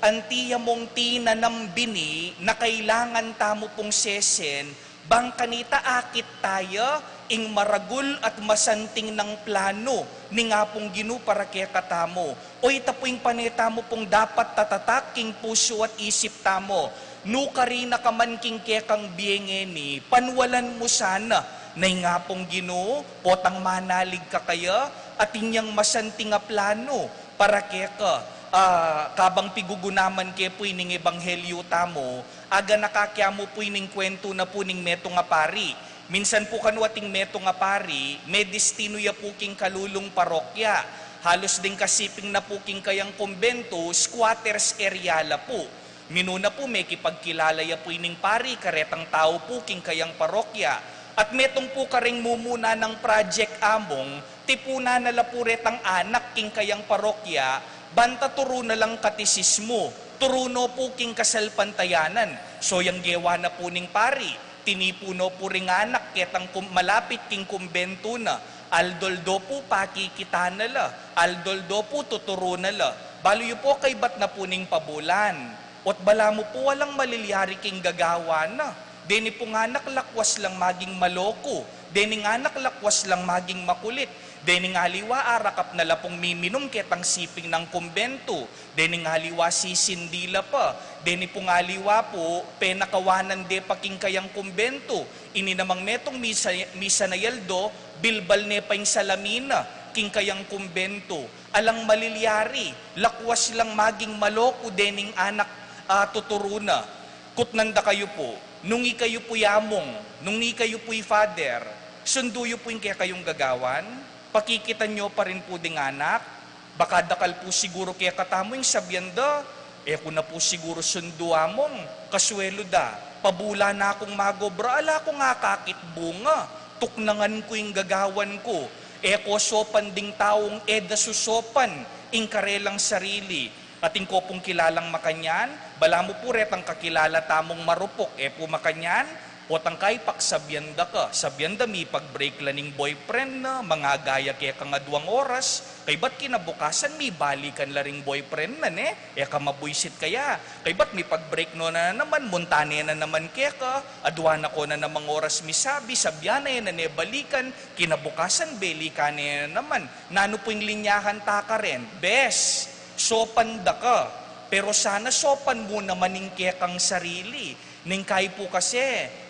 Anti ya mung tinanam bini na kailangan tamu pung sesen, bang kanita akit taya ing maragul at masanting nang planu ning Apung Ginu para kekatamu. O ita pu ing pane tamu pung dapat tatatak king pusu at isip tamu. Nukarin na ka man king kekang bie ngeni, panwalan mu sana na ing Apung Ginu potang manalig ka kaya, atin yang masanting a planu para keka. Ah, kabang pigugunaman ke pu ining ebanghelyo tamu, aganaka ke mu pu ining kwentu na pu ning metung a pari. Minsan pu kanu ating metung a pari, medestinu ya pu king kalulung parokya. Halos ding kasiping na pu king kayang kumbentu, squatters area la pu. Minuna pu, mekipagkilala ya pu ining pari karetang tau pu king kayang parokya. At metung pu kareng mumuna nang project among, tipunan na la pu retang anak king kayang parokya, banta turu na lang katesismu, turu no pu king kasalpantayanan. So yang gewa na pu ning pari, tinipun no pu ring anak ketang kum-, malapit king kumbentu na, aldo-aldo pu pakikita na la, aldo-aldo pu tuturu na la. Balu yu pu, kaybat na pu ning pabulan. O't balamu pu alang malilyari king gagawan na. Deni pung anak lakwas lang maging maloku. Dening anak lakwas lang maging makulit. Dening aliwa arakap na la pung miminum ketang siping nang kumbentu. Dening aliwa sisindi la pa. Deni pung aliwa pu, penakawanan de pa king kayang kumbentu. Ini namang metung misa, misa na yaldo, bilbal ne pa ing salamin na king kayang kumbentu. Alang malilyari, lakwas lang maging maloku dening anak, ah, tuturu na. Kutnan da kayu pu, nung ikayu pu i among, nung ikayu pu i father, sundu yu pu ing kekayung gagawan, pakikitan yu pa rin pu ding anak, baka dakal pu siguru kekatamu ing sabian da, "E ku na pu siguru sundu among, kaswelu da, pabula na kung magobra, ala kung akakit bunga, tuknangan ku ing gagawan ku, e ko sopan ding taung e da susopan ing karelang sarili." Atin ko pung kilalang makanyan, balamu pu retang kakilala tamung marupuk, e pu makanyan, potang kaipaksabian da ka, sabian da mipag-break la ning boyfriend na, mangagaya kekang aduang oras, kaybat kinabukasan mibalikan la ring boyfriend na, ne? E ka mabuisit kaya? Kaybat mipag-break no na naman, munta ne na naman keka, adua na ko na namang oras misabi, sabian na ne, ne balikan, kinabukasan belikan ne na naman. Nanu pu ing linyahan ta karen? Bes, sopan da ka, pero sana sopan mu naman ing kekang sarili. Ning kai pu kasi,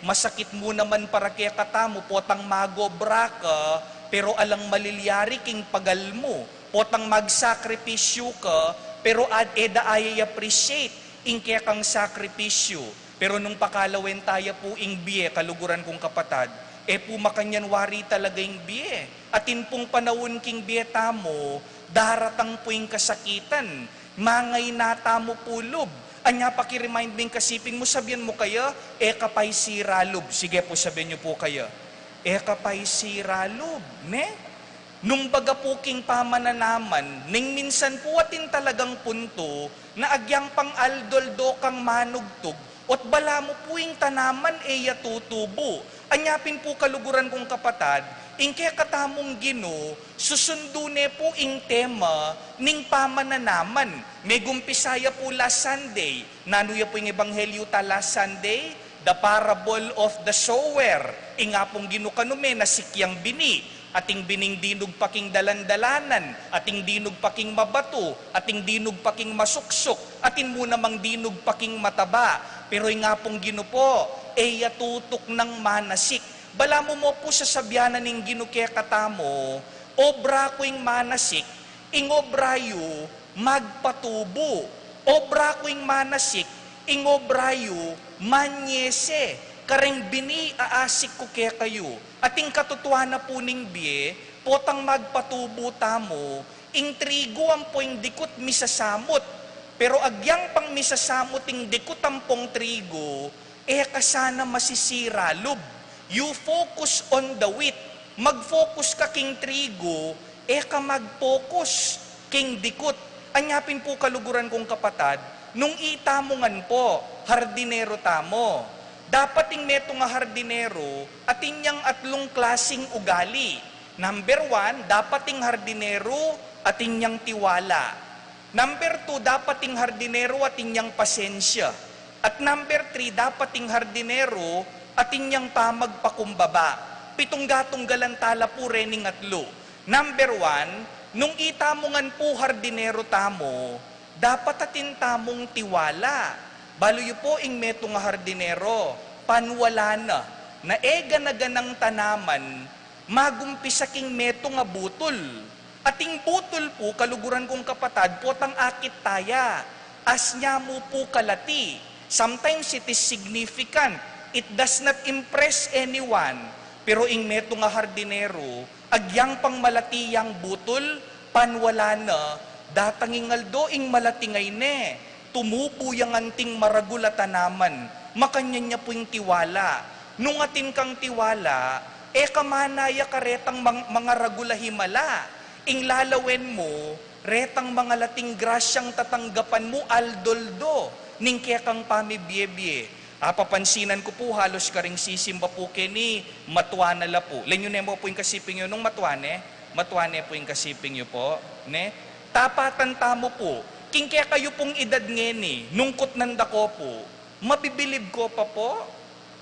masakit mu naman para kekatamu, potang magobra ka, pero alang malilyari king pagal mu, potang magsakripisyu ka, pero ad-, e da aya i-appreciate ing kekang sakripisyu. Pero nung pakalawen taya pu ing bie, kaluguran kung kapatad, e pu makanyan wari talaga ing bie. Atin pung panaun king bie tamu, daratang pu ing kasakitan, mangaina tamu pu lub. Anya paki-remind mu ing kasiping mu, sabian mu kaya, "E ka pay sira lub." Sige pu, sabian yu pu kaya, "E ka pay sira lub," ne? Nung baga pu king pamananaman, ning minsan pu atin talagang puntu na agyang pang aldo-aldo kang manugtug, o't balamu pu ing tanaman e ya tutubu. Anya pin pu, kaluguran kung kapatad, ing kekatamung Ginu, susundu ne pu ing tema ning pamananaman. Megumpisa ya pu last Sunday. Nanu ya pu ing ebanghelyu ta last Sunday? The parable of the sower. Ing Apung Ginu kanu, menasik yang bini. Ating bining dinug pa king dalan-dalanan, ating dinug pa king mabatu, ating dinug pa king masuksuk, atin mu namang dinug pa king mataba. Pero ing Apung Ginu pu, e ya tutuknang manasik. Balamu mu pu sasabian na ning Ginu kekatamu, obra ku ing manasik, ing obra yu magpatubu. Obra ku ing manasik, ing obra yu manyese, kareng bini aasik ku kekayu. Ating katutuan na pu ning bie, potang magpatubu tamu, ing trigu ampo ing dikut misasamut. Pero agyang pang misasamut ing dikut ampong trigu, e ka sana masisira lub. You focus on the wheat. Mag-focus ka king trigu, e ka mag-focus king dikut. Anya pin pu, kaluguran kung kapatad, nung itamu ngan pu, hardinero tamu. Dapat ing metung a hardinero, atin yang atlung klasing ugali. Number one, dapat ing hardinero, atin yang tiwala. Number two, dapat ing hardinero atin yang pasensya. At number three, dapat ing hardinero atin yang pamagpakumbaba. Pitung gatunggalan tala pu rening atlu. Number one, nung itamu ngan pu hardinero tamu, dapat atin tamung tiwala. Balu yu pu ing metung a hardinero, panwala na, na e gana-ganang tanaman, magumpisa king metung a butul. Ating butul pu, kaluguran kung kapatad, potang akit taya, asya mu pu kalati. Sometimes it is significant. It does not impress anyone. Pero ing metung a hardinero, agyang pang malati yang butul, panwala na, datang ing aldo ing malati ngeni. Tumubu yang anting maragul a tanaman, makanyan ya pu ing tiwala. Nung atin kang tiwala, e ka manaya karetang mang-, mangaragul a himala. Ing lalawen mu, retang mangalating grasyang tatanggapan mu aldo-aldo ning kekang pamibie-bie. Apapansinan ku pu, halos karing sisimba pu keni, matua na la pu. Lawen yu ne mu pu ing kasiping yu, nung matua ne, matua ne pu ing kasiping yu pu, ne? Tapatan tamu pu, king kekayu pung edad ngeni, nung kutnan da ko pu, mabibilib ko pa pu?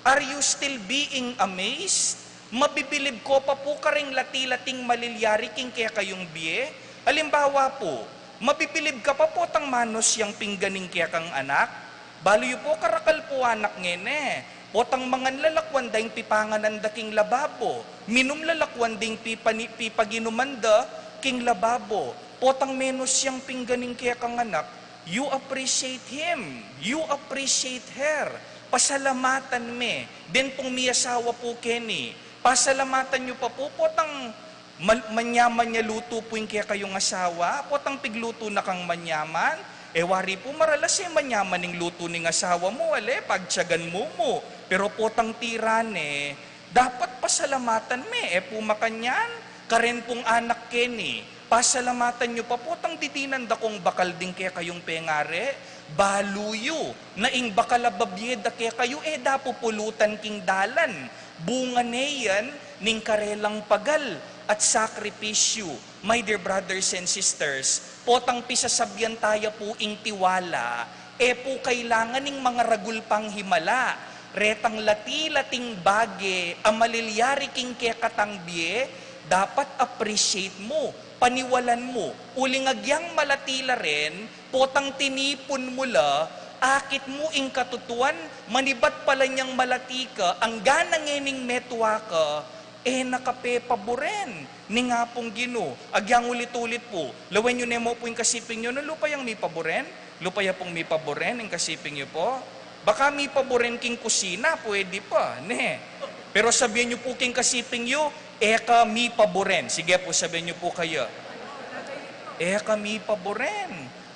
Are you still being amazed? Mabibilib ko pa pu karing lati-lating malilyari king kekayung bie? Alimbawa pu, mabibilib ka pa potang manus yang pinggan ing kekang anak? Balu yu pu, karakal pu anak ngeni, potang mangan la, lakwan da ing pipanganan da king lababo, minum la, lakwan ding pipani-, pipaginuman da king lababo, potang menus yang pinggan ing kekang anak, you appreciate him, you appreciate her, pasalamatan me. Den pung miyasawa pu keni, pasalamatan yu pa pu, potang mal-, manyaman ya lutu pu ing kekayung asawa, potang piglutu na kang manyaman. E wari pu, maralas e manyaman ing lutu ning asawa mu, ale, pagtiyagan mu mu. Pero potang tira ne, dapat pasalamatan me, e pu makanyan? Karen pung anak keni, pasalamatan yu pa potang didinan da kong bakal ding kekayung pengari? Balu yu, na ing bakal a babie da kekayu e da pupulutan king dalan. Bunga ne yan ning karelang pagal at sakripisyu. My dear brothers and sisters, potang pisasabian taya pu ing tiwala, e pu kailangan ing mangaragul pang himala. Retang lati-lating bage a malilyari king kekatang bie, dapat appreciate mu, paniwalan mu. Uling agyang malati la ren, potang tinipun mu la, akit mu ing katutuan, manibat pala nyang malati ka, anggang ngening metua ka, e na ka pepaburen ning Apung Ginu. Agyang ulit-ulit pu, lawen yu ne mu pu ing kasiping yu, nu, lupa yang mipaburen? Lupa ya pung mipaburen ing kasiping yu pu? Baka mipaburen king kusina, pwede pa, ne? Pero sabian yu pu king kasiping yu, e ka mipaburen. Sige pu, sabian yu pu kaya, e ka mipaburen.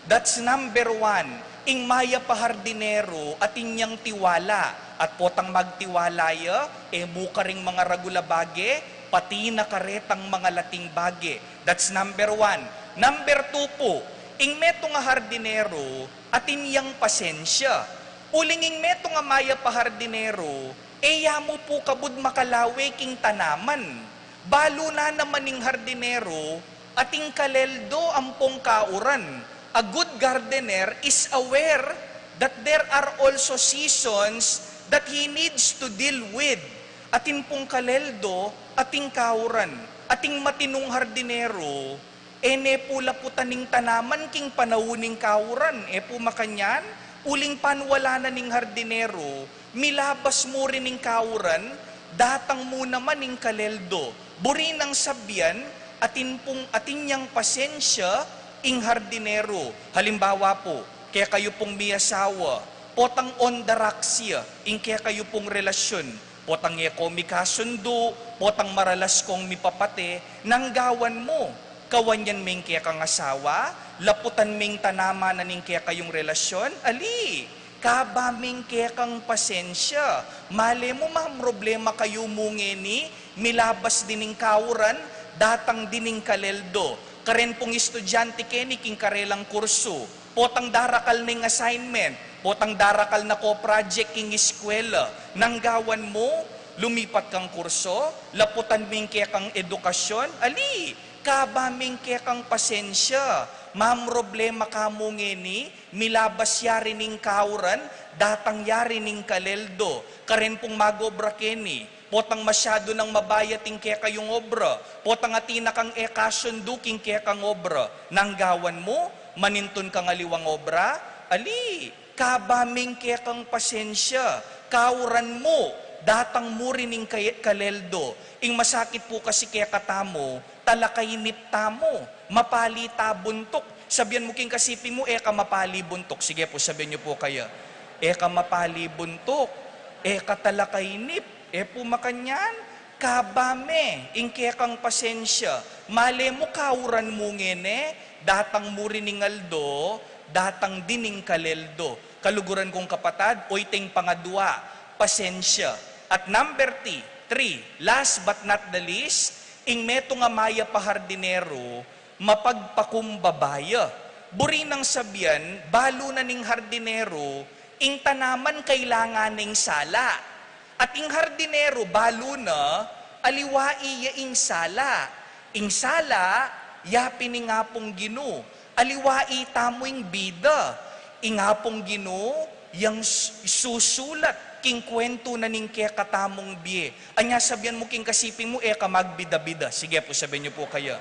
That's number one. Ing mayap a hardinero, atin yang tiwala. At potang magtiwala ya, e mu karing mangaragul a bage, pati na karetang mangalating bage. That's number one. Number two pu, ing metung a hardinero, atin yang pasensya. Uling ing metung a mayap a hardinero, E ya mu pu kabud makalawe king tanaman. Balu na naman ing hardinero, ating kaleldo ampong kauran. A good gardener is aware that there are also seasons that he needs to deal with. Atin pung kaleldo, ating kauran. Ating matinung hardinero, e ne pu laputan ing tanaman king panaun ning kauran, e pu makanyan? Uling panwala na ning hardinero, milabas mu rin ing kauran, datang mu naman ing kaleldo. Buri nang sabian, atin pung, atin yang pasensya ing hardinero. Halimbawa pu, kekayu pung miyasawa, potang on the rocks ya ing kekayu pung relasyun, potang e ko mikasundu, potang maralas kong mipapate, nang gawan mu? Kawan yan me ing kekang asawa, laputan me ing tanaman na ning kekayung relasyun, ali, kaba me ing kekang pasensya. Male mu mamroblema kayu mu ngeni, milabas din ing kauran, datang din ing kaleldo. Karen pung estudyante keni king karelang kursu, potang darakal na ing assignment, potang darakal na ko project king eskwela, nang gawan mu? Lumipat kang kurso, laputan me ing kekang edukasyun, ali, kaba me ing kekang pasensya. Mamroblema ka mu ngeni, milabas ya rin ing kauran, datang ya rin ing kaleldo. Karen pung magobra keni, potang masyadu nang mabayat ing kekayung obra, potang atin na kang e kasundu king kekang obra, nang gawan mu? Manintun kang aliwang obra, ali, kaba me ing kekang pasensya, kauran mu, datang mu rin ing kay-, kaleldo. Ing masakit pu kasi kekatamu, talakainip tamu, mapali ta buntuk. Sabian mu king kasipi mu, e ka mapali buntuk. Sige pu, sabian yu pu kaya, e ka mapali buntuk, e ka talakainip. E pu makanyan? Kaba me ing kekang pasensya. Male mu, kauran mu ngeni, datang mu rin ing aldo, datang din ing kaleldo. Kaluguran kung kapatad, o iting pangadua, pasensya. At number three, three, last but not the least, ing metung a mayap a hardinero, mapagpakumbaba ya. Buri nang sabian, balu na ning hardinero, ing tanaman kailangan ning sala. At ing hardinero, balu na, aliwa ya ing sala. Ing sala, ya pin ing Apung Ginu. Aliwa tamu ing bida. Ing Apung Ginu, yang s-, susulat king kwentu na ning kekatamung bie. Anya sabian mu king kasipi mu, e ka magbida-bida. Sige pu, sabian yu pu kaya,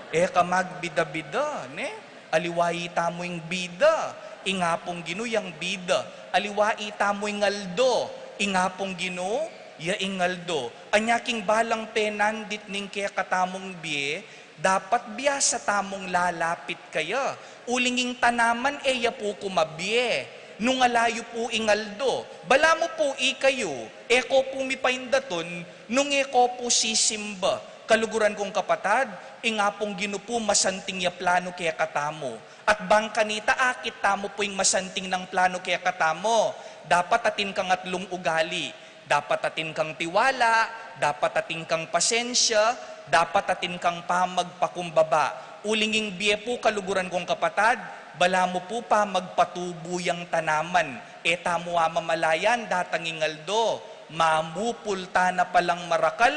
e ka magbida-bida, ne? Aliwa tamu ing bida, ing Apung Ginu yang bida. Aliwa tamu ing aldo, ing Apung Ginu ya ing aldo. Anya king balang penandit ning kekatamung bie, dapat biasa tamung lalapit kaya. Uling ing tanaman e ya pu kumabie nung ala yu pu ing aldo. Balamu pu ikayu, e ko pu mipaindatun nung e ko pu sisimba. Kaluguran kung kapatad, ing Apung Ginu pu masanting ya planu kekatamu. At bang kanita, akit tamu pu ing masanting nang planu kekatamu. Dapat atin kang atlung ugali. Dapat atin kang tiwala, dapat atin kang pasensya, dapat atin kang pamagpakumbaba. Uling ing bie pu, kaluguran kung kapatad, balamu pu pamagpatubu yang tanaman. E tamu mamamalayan, datang ing aldo, mamupul tana palang marakal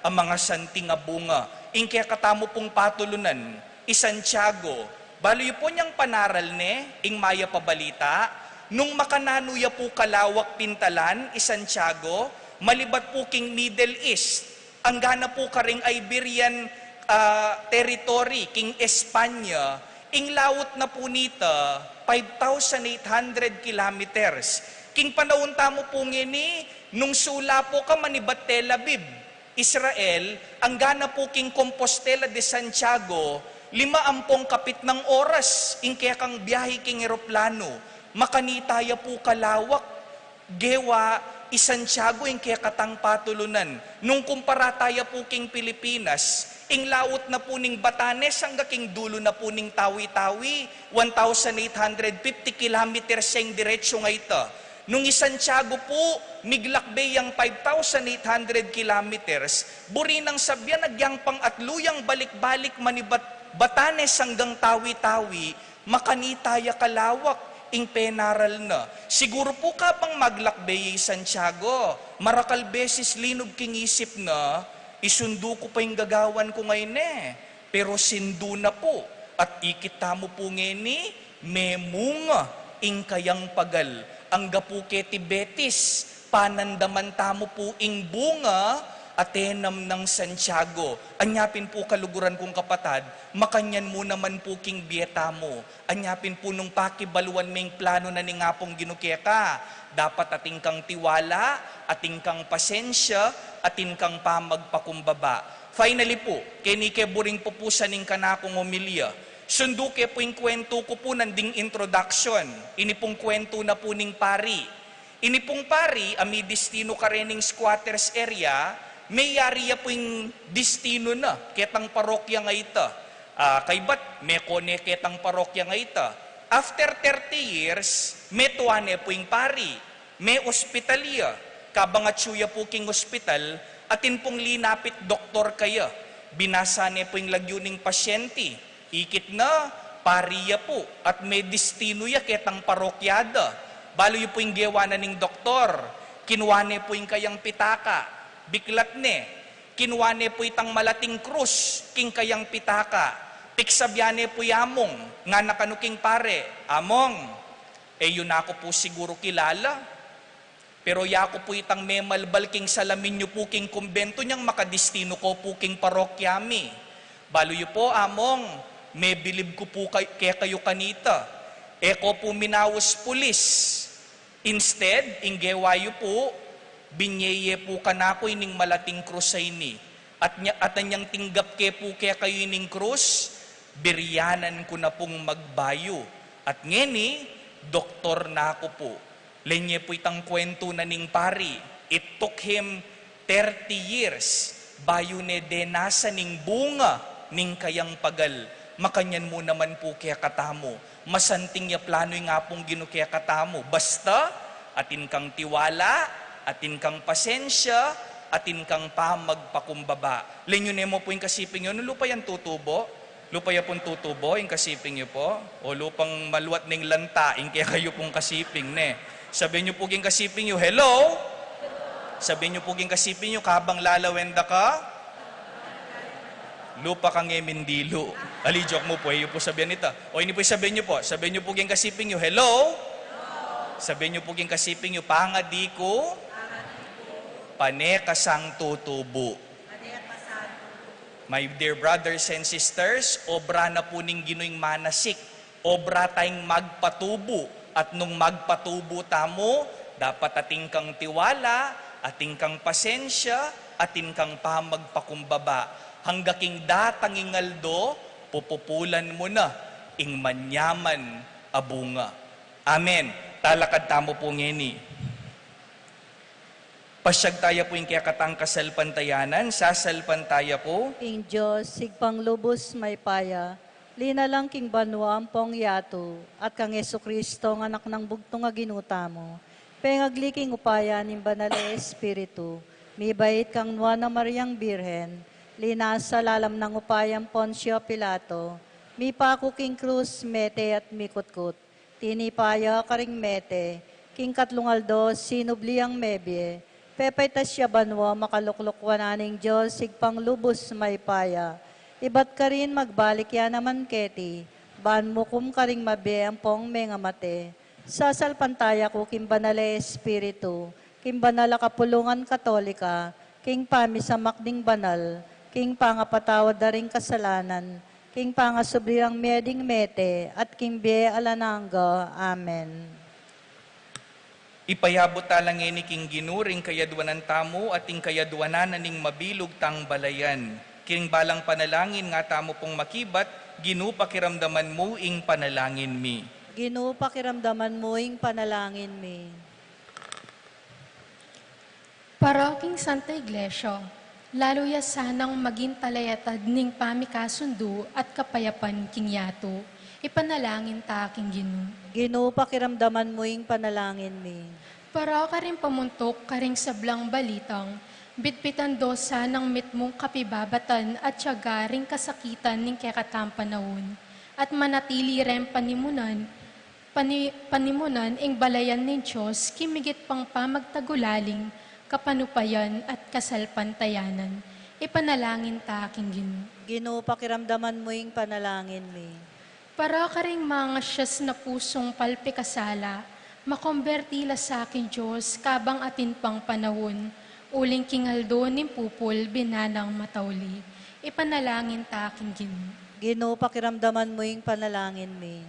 a mangasanting a bunga. Ing kekatamu pung patulunan, i Santiago, balu yu pu yang panaral ne, ing mayap a balita, nung makananu ya pu kalawak pintalan i Santiago, malibat pu king Middle East, angga na pu karing Iberian, ah, Territory, king Espanya, ing laut na pu nita, five thousand eight hundred kilometers. King panaun tamu pu ngeni, nung sula pu ka manibat Tel Aviv, Israel, angga na pu king Compostela de Santiago, lima ampong kapitnang oras ing kekang biahe king eroplanu. Makanita ya pu kalawak, gewa i Santiago ing kekatang patulunan. Nung kumpara taya pu king Pilipinas, ing laut na pu ning Batanes angga king dulu na pu ning Tawi-Tawi, one thousand eight hundred fifty kilometers yang diretsung a ita. Nung i Santiago pu, miglakbe yang five thousand eight hundred kilometers, buri nang sabian agyang pang atlu yang balik-balik manibat Batanes anggang Tawi-Tawi, makanita ya kalawak, ing penaral na. Siguru pu kabang maglakbe ya i Santiago, marakal beses linub king isip na, "Isundu ku pa ing gagawan ku ngeni, e." Pero sindu na pu, at ikit tamu pu ngeni, memunga ing kayang pagal. Angga pu keti betis, panandaman tamu pu ing bunga a tenam nang Santiago. Anya pin pu, kaluguran kung kapatad, makanyan mu naman pu king bie tamu. Anya pin pu nung pakibaluan me ing plano na ning Apung Ginu keka, dapat atin kang tiwala, atin kang pasensya, atin kang pamagpakumbaba. Finally pu, keni ke buring pupusan ning kanakung homilya. Sundu ke pu ing kwentu ku pu nanding introduction. Ini pung kwentu na pu ning pari. Ini pung pari a midistinu karening squatters area, meyari ya pu ing distinu na ketang parokya ngeni. Ah, kaybat, meko ne ketang parokya ngeni. After thirty years, metua ne pu ing pari, meospital ya. Kabang atyu ya pu king ospital, atin pung linapit doktor kaya. Binasa ne pu ing lagyu ning pasyente. Ikit na, pari ya pu, at medistinu ya ketang parokya da. Balu yu pu ing gewa na ning doktor, kinua ne pu ing kayang pitaka, biklat ne, kinua ne pu itang malating krus king kayang pitaka, piksabyan ne pu i Among, ngana kanu king pare, "Among, e yu na ku pu siguru kilala. Pero yaku pu itang memalbal king salamin yu pu king kumbentu nyang makadistinu ko pu king parokya mi. Balu yu pu, Among, mebilib ku pu kay-, kekayu kanita. E ko pu minaus pulis. Instead, ing gewa yu pu, binye ye pu kanaku ining malating krus a ini. At nya-, at anyang tinggap ke pu kekayu ining krus, biryanan ku na pung magbayu. At ngeni, doktor na ku pu." Lenye pu itang kwentu na ning pari, it took him thirty years bayu ne denasan ing bunga ning kayang pagal. Makanyan mu naman pu kekatamu. Masanting ya plano ing Apung Ginu kekatamu. Basta, atin kang tiwala, atin kang pasensya, atin kang pamagpakumbaba. Lenyu ne mu pu ing kasiping yu, nung lupa yang tutubo? Lupa ya pung tutubo, ing kasiping yu pu? O lupang maluat ning lanta, ing kekayu pung kasiping, ne? Sabian yu pu king kasiping yu, "Hello?" Sabian yu pu king kasiping yu, "Kabang lalawen da ka, lupa kang e mindilu." Ali, joke mu pu, e yu pu sabian ita. O ini pu, sabian yu pu, sabian yu pu king kasiping yu, "Hello?" Sabian yu pu king kasiping yu, "Pangadi ku, pane ka sang tutubu." My dear brothers and sisters, obra na pu ning Ginu ing manasik. Obra tayang magpatubu, at nung magpatubu tamu, dapat atin kang tiwala, atin kang pasensya, atin kang pamagpakumbaba. Angga king datang ing aldo, pupupulan mu na ing manyaman a bunga. Amen. Talakad tamu pu ngeni. Pasyag taya pu ing kekatang kasalpantayanan, sasalpantaya ku. Ing Dios, Ibpang lubus mayupaya, linalang king banua ampong yatu, at kang Jesucristo, ing Anak nang bugtung a Ginu tamu, pengagli king upaya ning Banal a Espiritu, mibait kang Nuan a Mariang Birhen, linasa lalam nang upayang Poncio Pilato, mipaku king krus, mete at mikutkut. Tinipa ya karing mete, king katlung aldo sinubli yang mebie, pepaitas ya banua, makalukluk wanan ning Dios, Ibpang lubus mayupaya. Ibat karin magbalik ya naman keti, ban mukum karing mabie ampong mengamate. Sasalpantaya ku king Banal a Espiritu, king banal a kapulungan Katolika, king pamisamak ding banal, king pangapatawad da ring kasalanan, king pangasubli rang mie ding mete, at king bie alang angga. Amen. Ipayabut tala ngeni king Ginu ring kayadwanan tamu at ing kayadwanan na ning mabilug tang balayan. King balang panalangin nga tamu pung makibat, Ginu, pakiramdaman mu ing panalangin mi. Ginu, pakiramdaman mu ing panalangin mi. Paroking Santa Iglesia, lalu ya sanang maging talayatad ning pamikasundu at kapayapan king yatu. Ipanalangin ta king Ginu. Ginu, pakiramdaman mu ing panalangin mi. Para karing pamuntuk karing sablang balitang, bitbitan do sanang mitmung kapibabatan at tiyaga ring kasakitan ning kekatang panaun, at manatili reng panimunan Pani-, panimunan ing balayan ning Dios, king migit pang pamagtagulaling, kapanupayan at kasalpantayanan. Ipanalangin ta king Ginu. Ginu, pakiramdaman mu ing panalangin mi. Para karing mga siyas na pusung palpikasala, makomberti la sa king Dios kabang atin pang panahun, uling king aldo ning pupul binanang matauli. Ipanalangin ta king Ginu. Ginu, pakiramdaman mu ing panalangin mi.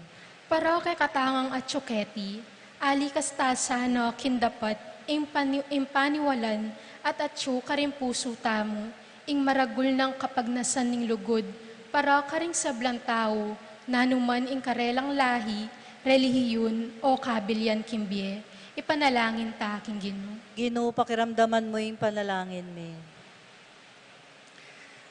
Para kekatamung atyu keti, alikas ta sana king dapat ing pani-, ing paniwalan at atyu karing pusu tamu, ing maragul nang kapagnasan ning lugud, para karing sablang tau, nanu man ing karelang lahi, relihiyun, o kabilian king bie. Ipanalangin ta king Ginu. Ginu, pakiramdaman mu ing panalangin mi.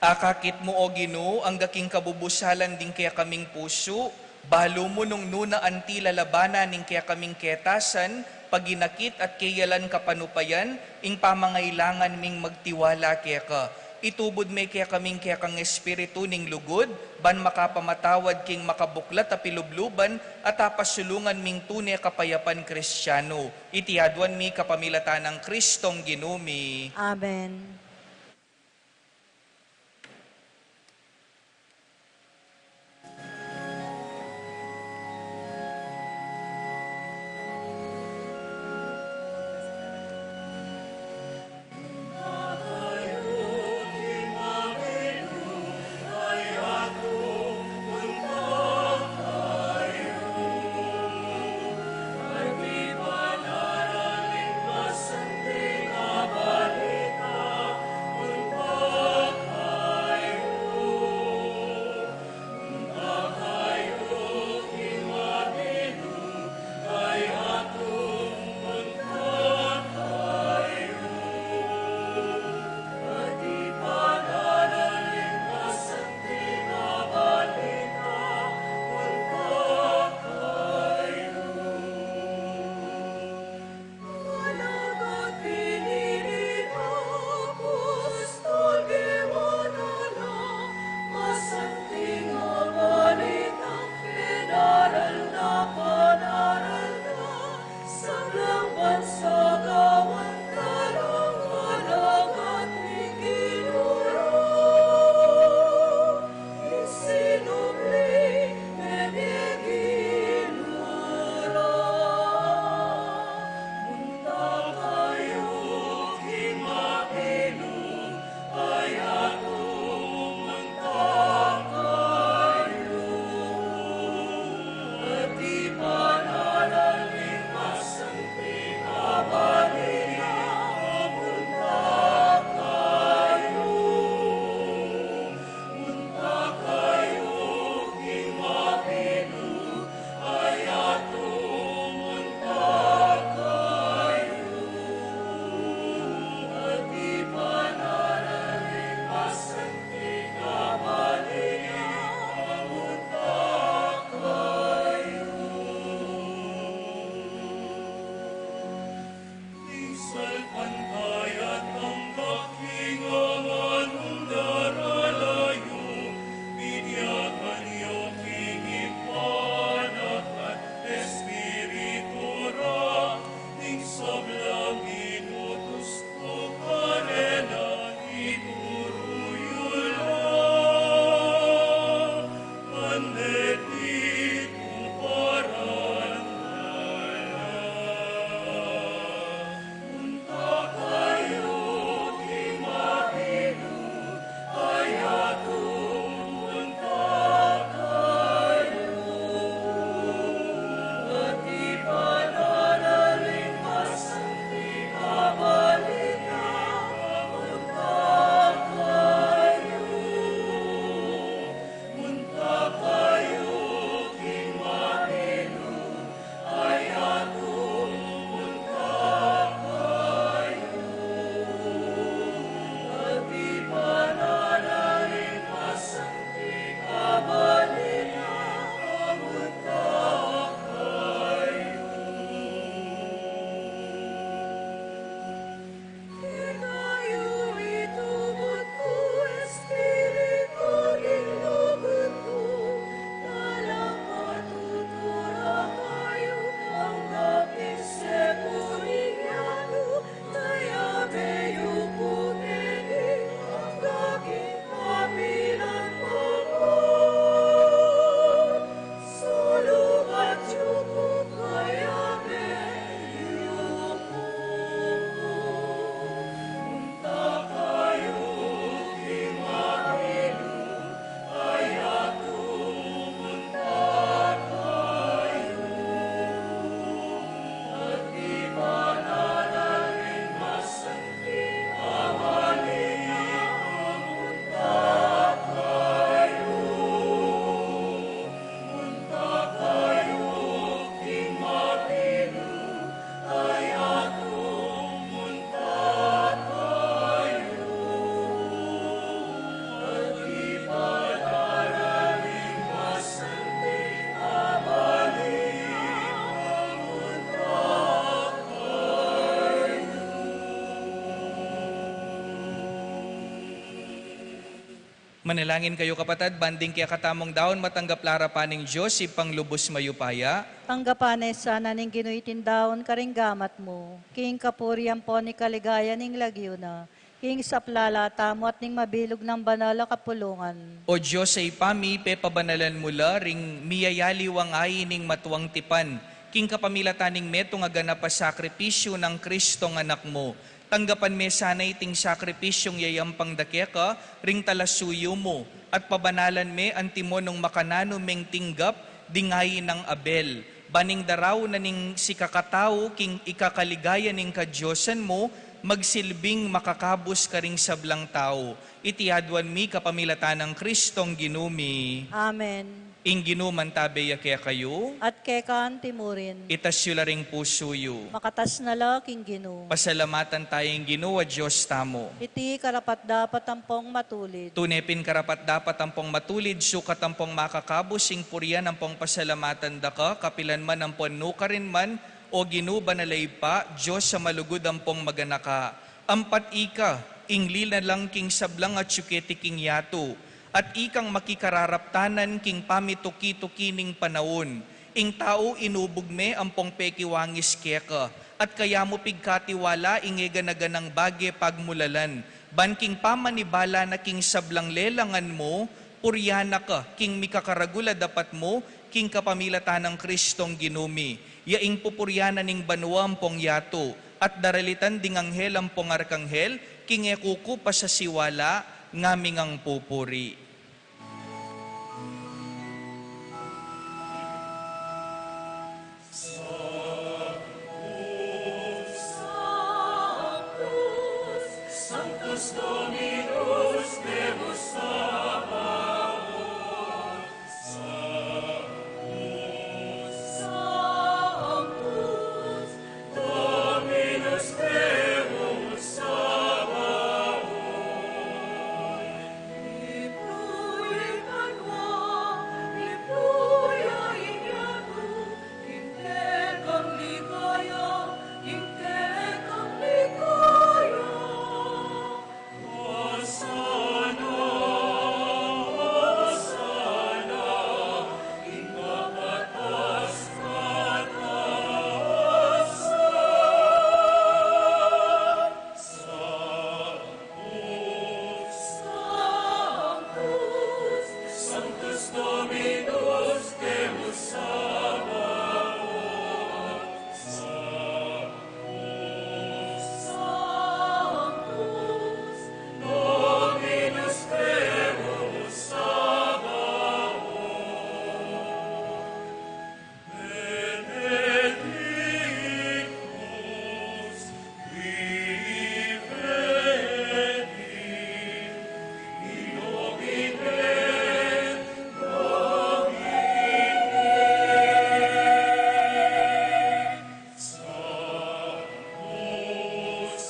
Akakit mu, O Ginu, angga king kabubusalan ding kekaming pusu, balu mu nung nu na anti lalabanan ning kekaming ketasan, paginakit at keyalan kapanupayan, ing pamangailangan ming magtiwala keka. Itubud me kekaming kekang espiritu ning lugud, ban makapamatawad king makabuklat a pilubluban at apasulungan ming tune kapayapan Kristiano. Iti aduan mi kapamilatan nang Kristong Ginu mi. Amen. Manalangin kayu, kapatad, ban ding kekatamung daun matanggap la arapan ning Dios, Ibpang lubus mayupaya. Tanggapan na sana ning Ginu iting daun karing gamat mu, king kapurian ampon king kaligayan ning lagyu na, king sablang lagyu at ning mabilug nang banal a kapulungan. O Dios a Ibpa mi, pepabanalan mu la ring miyayaliwang ain ning matuang tipan, king kapamilatan ning metung a ganap a sakripisyu nang Kristong Anak mu. Tanggapan me sana iting sakripisyung yayampang da keka ring talasuyu mu, at pabanalan me antimo nung makananu meng tinggap ding ain nang Abel, ban ing daraun na ning sikakatau king ikakaligaya ning kadiosan mu, magsilbing makakabus karing sablang tau. Iti aduan mi kapamilatan nang Kristong Ginu mi. Amen. Ing Ginu mantabe ya kekayu. At keka antimurin. Itas yu la ring pusu yu. Makatas na la king Ginu. Pasalamatan taya ing Ginu a Dios tamu. Iti karapat-dapat ampong matulid. Tune pin karapat-dapat ampong matulid, sukat ampong makakabus ing purian ampong pasalamatan da ka, kapilan man ampon nukarin man, O Ginu, banal a Ibpa, Dios a malugud ampong maganaka. Ampat ika, ing linalang king sablang atyu keti king yatu, at ikang makikararaptanan king pamituki-tuki ning panaun. Ing tau inubug me ampong pekiwangis keka, at kaya mu pigkatiwala ing e gana-ganang bage pagmulalan, ban king pamanibala na king sablang lelangan mu, purian na ka king mikakaragul a dapat mu, king kapamilatan nang Kristong Ginu mi, ya ing pupurian na ning banua ampong yatu, at daralitan ding anghel ampong arkanghel, king e kukupas a siwala, ngaming ngan pupuri. Sanctus, Sanctus, Sanctus Dominus Deus Sabaoth. Sanctus, Sanctus Dominus Deus Sabaoth. Ipluya ing banua, ipluya ing yatu, ing kekang ligaya, ing kekang ligaya. Hosanna, Hosanna, ing makatas-katasan. Sanctus, Sanctus Dominus Deus Sabaoth. Sanctus, Sanctus Dominus Deus Sabaoth. Benedictus qui venit in nomine Domini. Sanctus,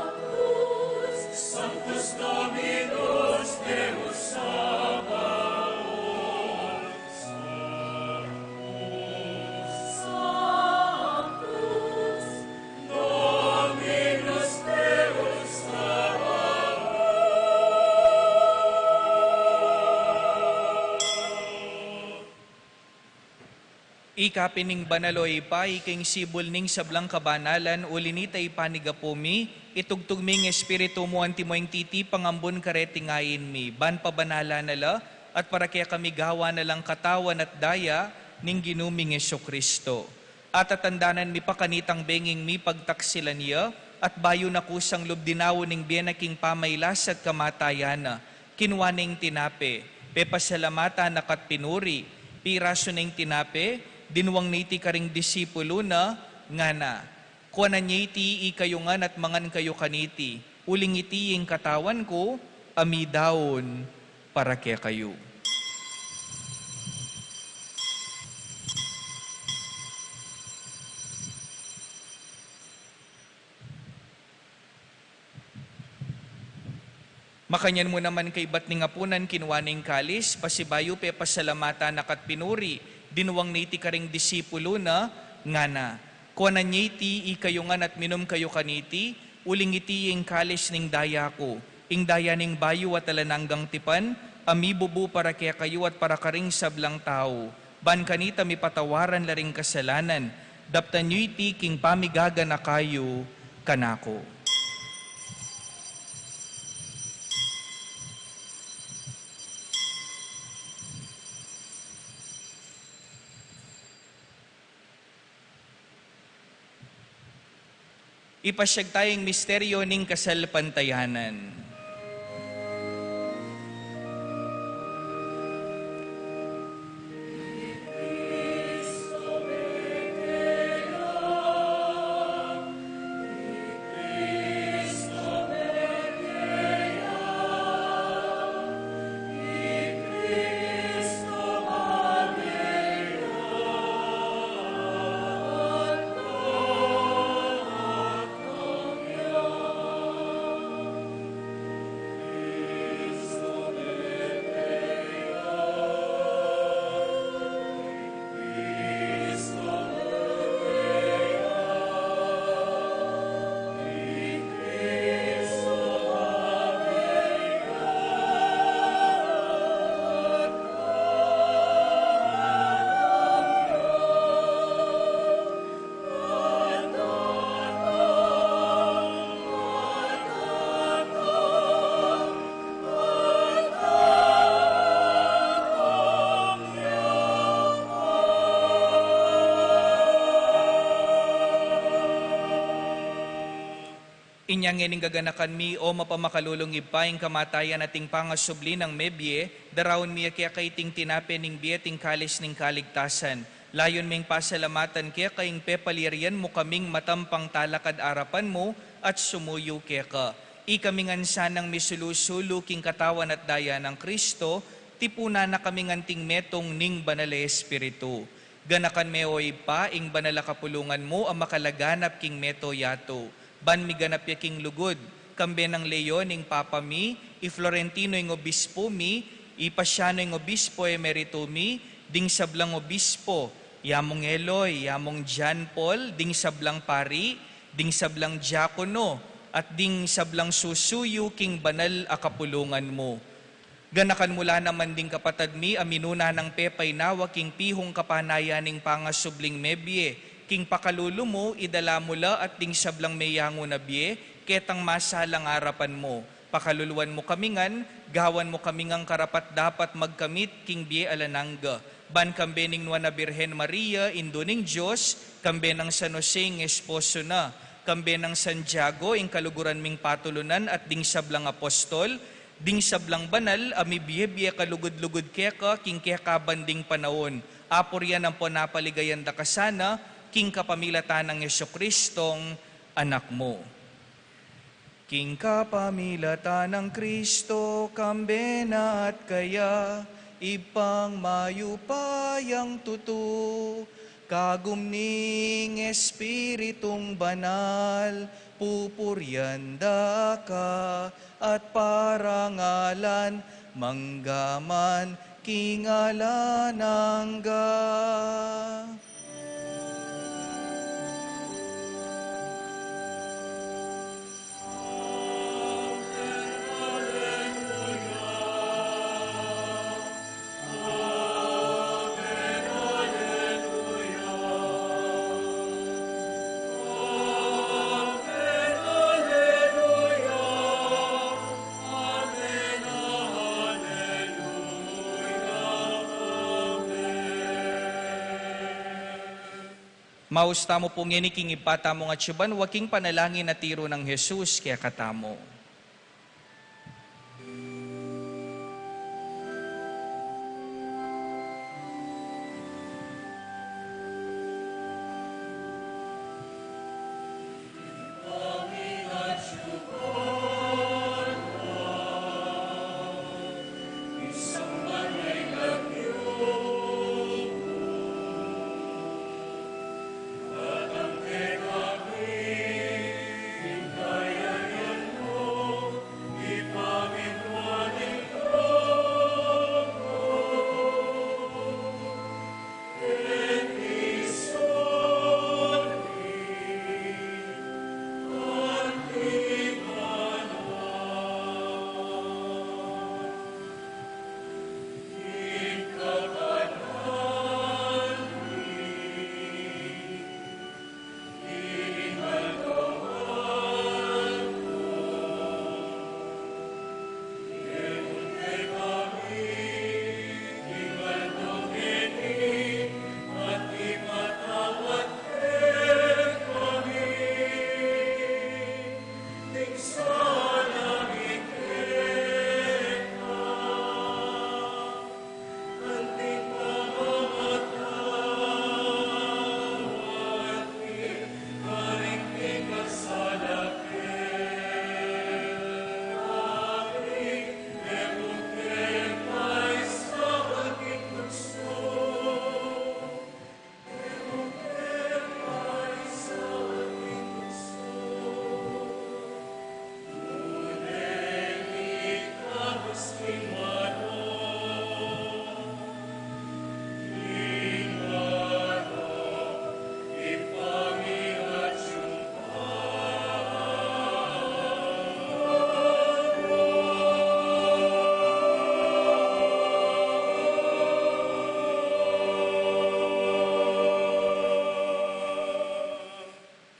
Sanctus, Sanctus Dominus Deus Sabaoth. Sanctus, Sanctus Dominus Deus Sabaoth. Ika pin ing banal, o Ibpa, ika ing sibul ning sablang kabanalan, uli na nita ipanyawad mi, itugtug me ing Espiritu mu antimo ing titipang ambun kareting ain mi, ban pabanalan na la, at para kekami gawan na lang katawan at daya ning Ginu ming Jesucristo. At tatandanan mi pa kanitang benging mipagtaksilan ya, at bayu na kusang lub dinaun ing bie na king pamailas at kamatayan na, kinua ne ing tinape, pepasalamatan na ka't pinuri, pirasu ne ing tinape, dinwang na iti karing disipulu na, ngana: Kuanan ye iti ikayu ngan at mangan kayu kaniti, uling iti ing katawan ku, a midaun para kekayu. Makanyan mu naman kaibat ning apunan, kinua ne ing kalis, pasibayu pepasalamatan na ka't pinuri, dinwang na iti karing disipulu na, ngana: Kuanan ye iti ikayu ngan at minum kayu kaniti, uling iti ing kalis ning daya ku, Ing daya ning bayu at alang anggang tipan, a mibubu para kekayu at para karing sablang tau, ban kanita mipatawaran la ring kasalanan, daptan yu iti king pamigaganaka yu kanaku. Ipasyag taya ing misteryo ning kasalpantayanan. Inya ngening gaganakan mi, o mapamakalulung Ibpa, ing kamatayan at ing pangasubli nang mebie, daraun mi ya keka iting tinape ning bie at ing kalis ning kaligtasan. Layun ming pasalamatan keka ing pepalyarian mu kaming matampang talakad arapan mu at sumuyu keka. Ikami ngan sanang misulu-sulu king katawan at daya nang Kristo, tipunan na kami ngan king metung ning Banal a Espiritu. Ganakan me, o Ibpa, ing banal a kapulungan mu a makalaganap king mabilug a yatu, ban miganap ya king lugud, kambe nang Leon ing Papa mi, i Florentino ing Obispo mi, i Pasiano ing Obispo Emerito mi, ding sablang obispo, i Among Eloy, i Among John Paul, ding sablang pari, ding sablang diakono, at ding sablang susuyu king banal a kapulungan mu. Ganakan mu la naman ding kapatad mi a minuna nang pepainawa king pihung kapanayan ning pangasubling mebie, king pakalulu mu, idala mu la at ding sablang meyangu na bie, ketang masalang arapan mu. Pakaluluan mu kami ngan, gawan mu kami ngang karapat-dapat magkamit king bie alang angga. Ban kambe ning Nuan a Birhen Maria, Indu ning Dios, kambe nang San Jose ing esposo na, kambe nang Santiago ing kaluguran ming patulunan at ding sablang apostol, ding sablang banal a mibie-bie kalugud-lugud keka king kekaban ding panaun, apurian ampon apaligayan da ka sana, king kapamilatan nang Jesucristong Anak mu. King kapamilatan nang Kristo, kambe na at kaya, Ibpang mayupayang tutu, kagum ning Espiritung Banal, pupurian da ka at parangalan manggaman king alang angga. Maus tamu pu ngeni king Ibpa tamung atsu banua king panalangin a tiru nang Jesus kekatamu.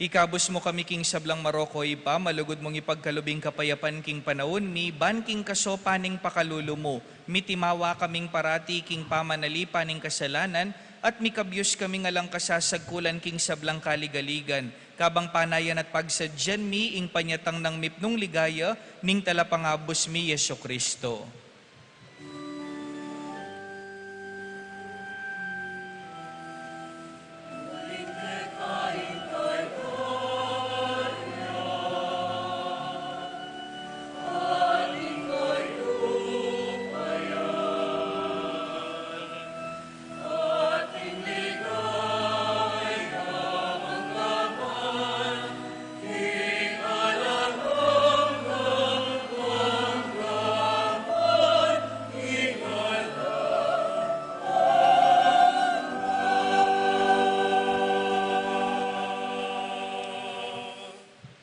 Ikabus mu kami king sablang marok, O Ibpa, malugud mung ipagkalub ing kapayapan king panaun mi, ban king kasopan ning pakalulu mu, mitimawa kaming parati king pamanalipan ning kasalanan, at mikabyus kaming alang kasasagkulan king sablang kaligaligan, kabang panayan at pagsadyan mi ing panyatang nang mipnung ligaya ning Talapangabus mi, Jesucristo.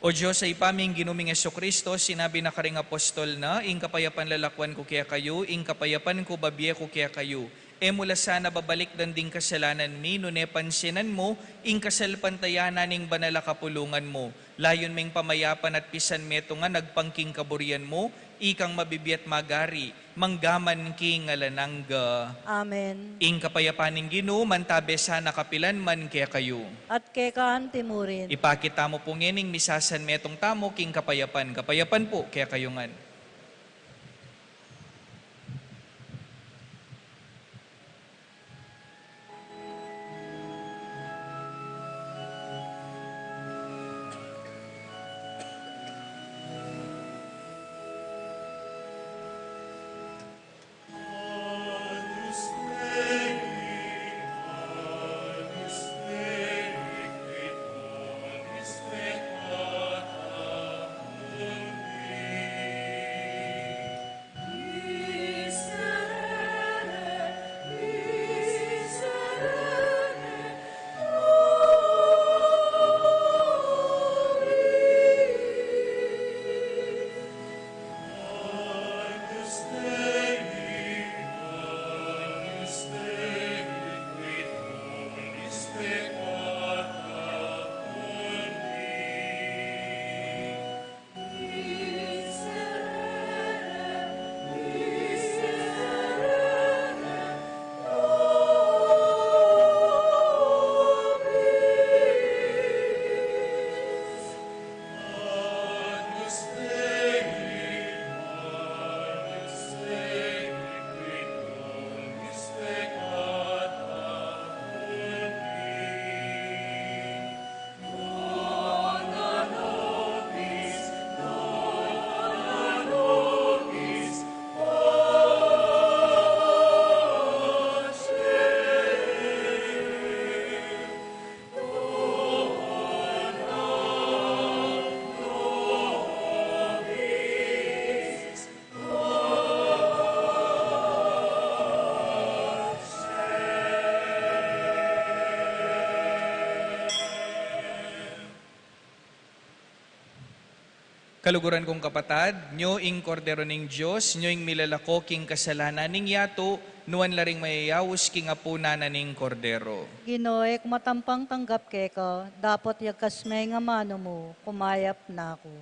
O Dios a Ibpa ming Ginu ming Jesucristo, sinabi na karing apostol na, ing kapayapan lalakwan ku kekayu, ing kapayapan ku babie ku kekayu. E mu la sana babalikdan ding kasalanan mi, nune pansinan mu ing kasalpantayanan ning banal a kapulungan mu. Layun ming pamayapan at pisan metung a agpang king kaburian mu, ikang mabibie at magari, mangga man king alang angga. Amen. Ing kapayapan ning Ginu, mantabe sana kapilan man kekayu. At keka anti murin. Ipakit tamu pu ngening misasan metung tamu king kapayapan. Kapayapan pu kekayu ngan. Kaluguran kung kapatad, nyo ing Kordero ning Dios, nyo ing milalako king kasalanan ning yatu, nuan la ring mayayaus king apunan na ning Kordero. Ginu, e ku matampang tanggap keka, dapot yagkas me ing amanu mu, kumayap na ku.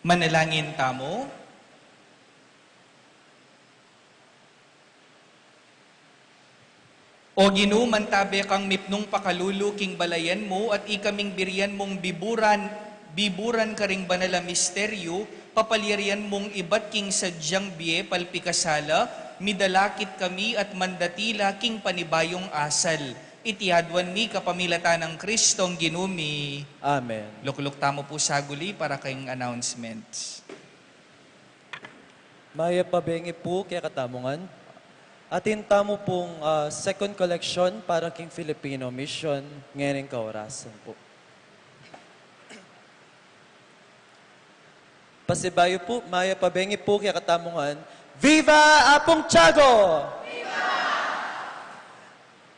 Manalangin tamu. O Ginu, mantabe kang mipnung pakalulu king balayan mu at ikaming birian mung biburan, biburan karing banal a misteryu, papalyarian mung ibat king sadyang bie palpikasala, midalakit kami at mandatila king panibayung asal. Iti aduan mi kapamilatan nang Kristong Ginu mi. Amen. Lukluk tamu pu saguli para king announcements. Mayap a bengi pu kekatamu ngan. Atin tamu pung, ah, second collection para king Filipino Mission ngening kaorasan pu. Pasibayu pu, mayap a bengi pu kekatamu ngan. Viva Apung Tiago!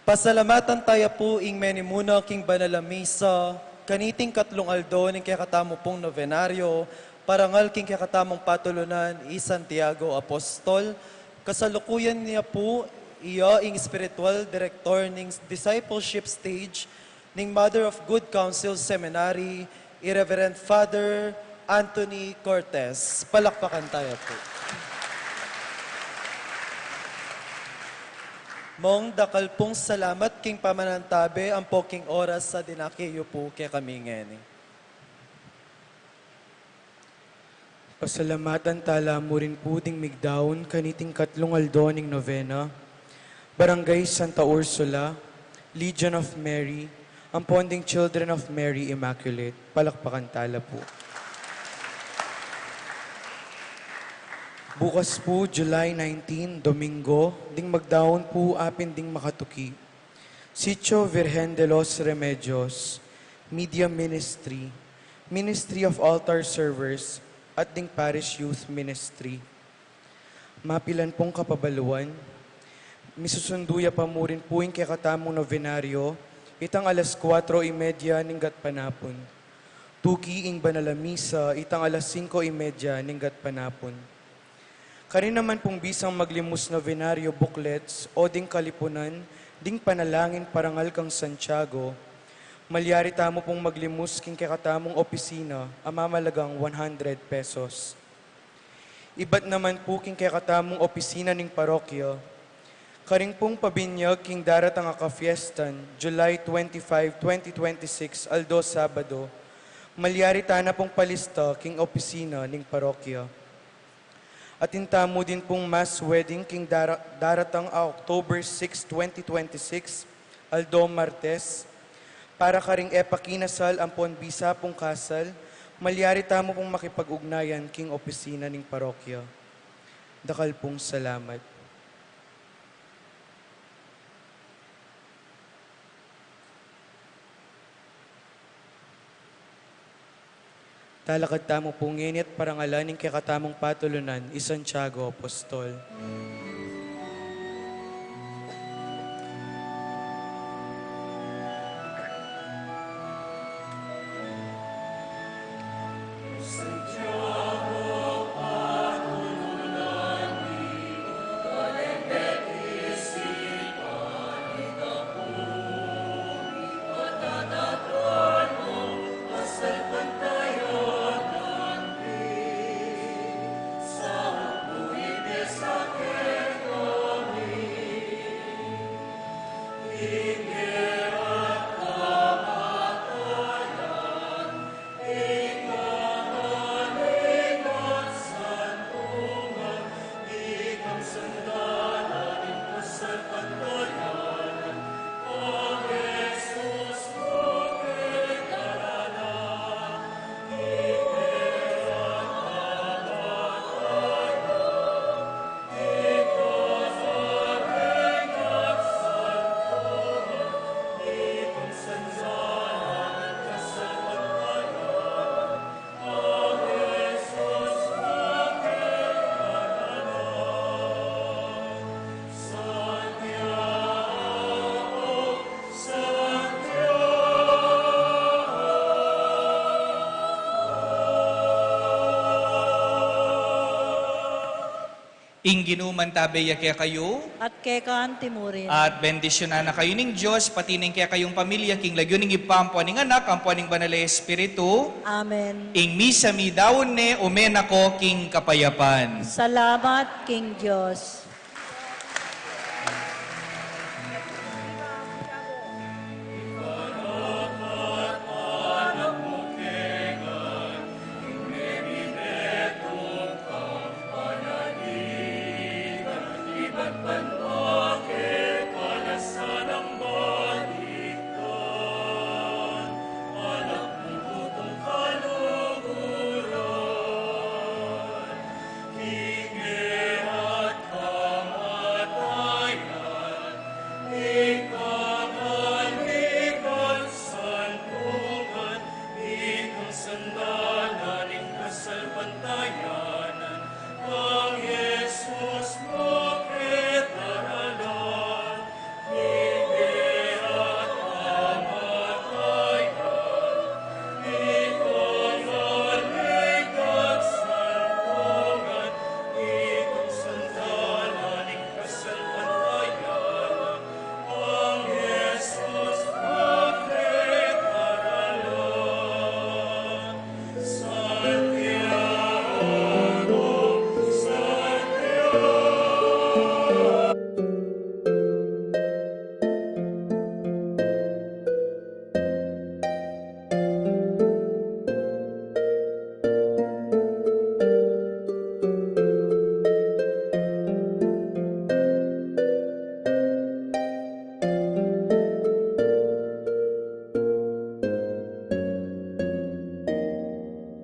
Pasalamatan taya pu ing menimuna king banal a misa kaniting katlung aldo ning kekatamu pung novenaryo, parangal king kekatamung patulunan i Santiago Apostol. Kasalukuyan na pu iya ing spiritual director ning discipleship stage ning Mother of Good Counsel Seminary, i Reverend Father Anthony Cortez. Palakpakan taya pu. Mong dakal pung salamat king pamanantabe ampo king oras a dinake yu pu kekami ngeni. Pasalamatan tala mu rin pu ding migdaun kaniting katlung aldo ning novena, Barangay Santa Ursula, Legion of Mary, ampon ding Children of Mary Immaculate. Palakpakan tala pu. Bukas pu, July nineteen, Domingo, ding magdaun pu apin ding makatuki. Sitio Virgen de los Remedios, Media Ministry, Ministry of Altar Servers, at ding Parish Youth Ministry. Mapilan pung kapabaluan, misusundu ya pa mu rin pu ing kekatamung novenaryo, itang alas kuatro y media ning gatpanapun. Tuki ing banal a misa, itang alas singko y media ning gatpanapun. Karin naman pung bisang maglimus novenaryo booklets o ding kalipunan ding panalangin parangal kang Santiago, malyari tamu pung maglimus king kekatamung opisina a mamalagang one hundred pesos. Ibat naman pu king kekatamung opisina ning parokya, karin pung pabinyag king daratang a kafiestan, July twenty-five, twenty twenty-six, aldo Sabado, malyari tana pung palista king opisina ning parokya. Atin tamu din pung mass wedding king dara-, daratang a October six, twenty twenty-six, aldo Martes, para karing e pa kinasal ampon bisa pung kasal, malyari tamu pung makipag-ugnayan king opisina ning parokya. Dakal pung salamat. Talakad tamu pu ngeni at parangalan ing kekatamung patulunan, i Santiago Apostol. Ing Ginu mantabe ya kekayu. At keka antimurin. At bendisyunan na kayu ning Dios, pati ning kekayung pamilya, king lagyu ning Ibpa, ampo ning Anak, ampo ning Banal a Espiritu. Amen. Ing misa mi daun ne, ume na ko king kapayapan. Salamat king Dios.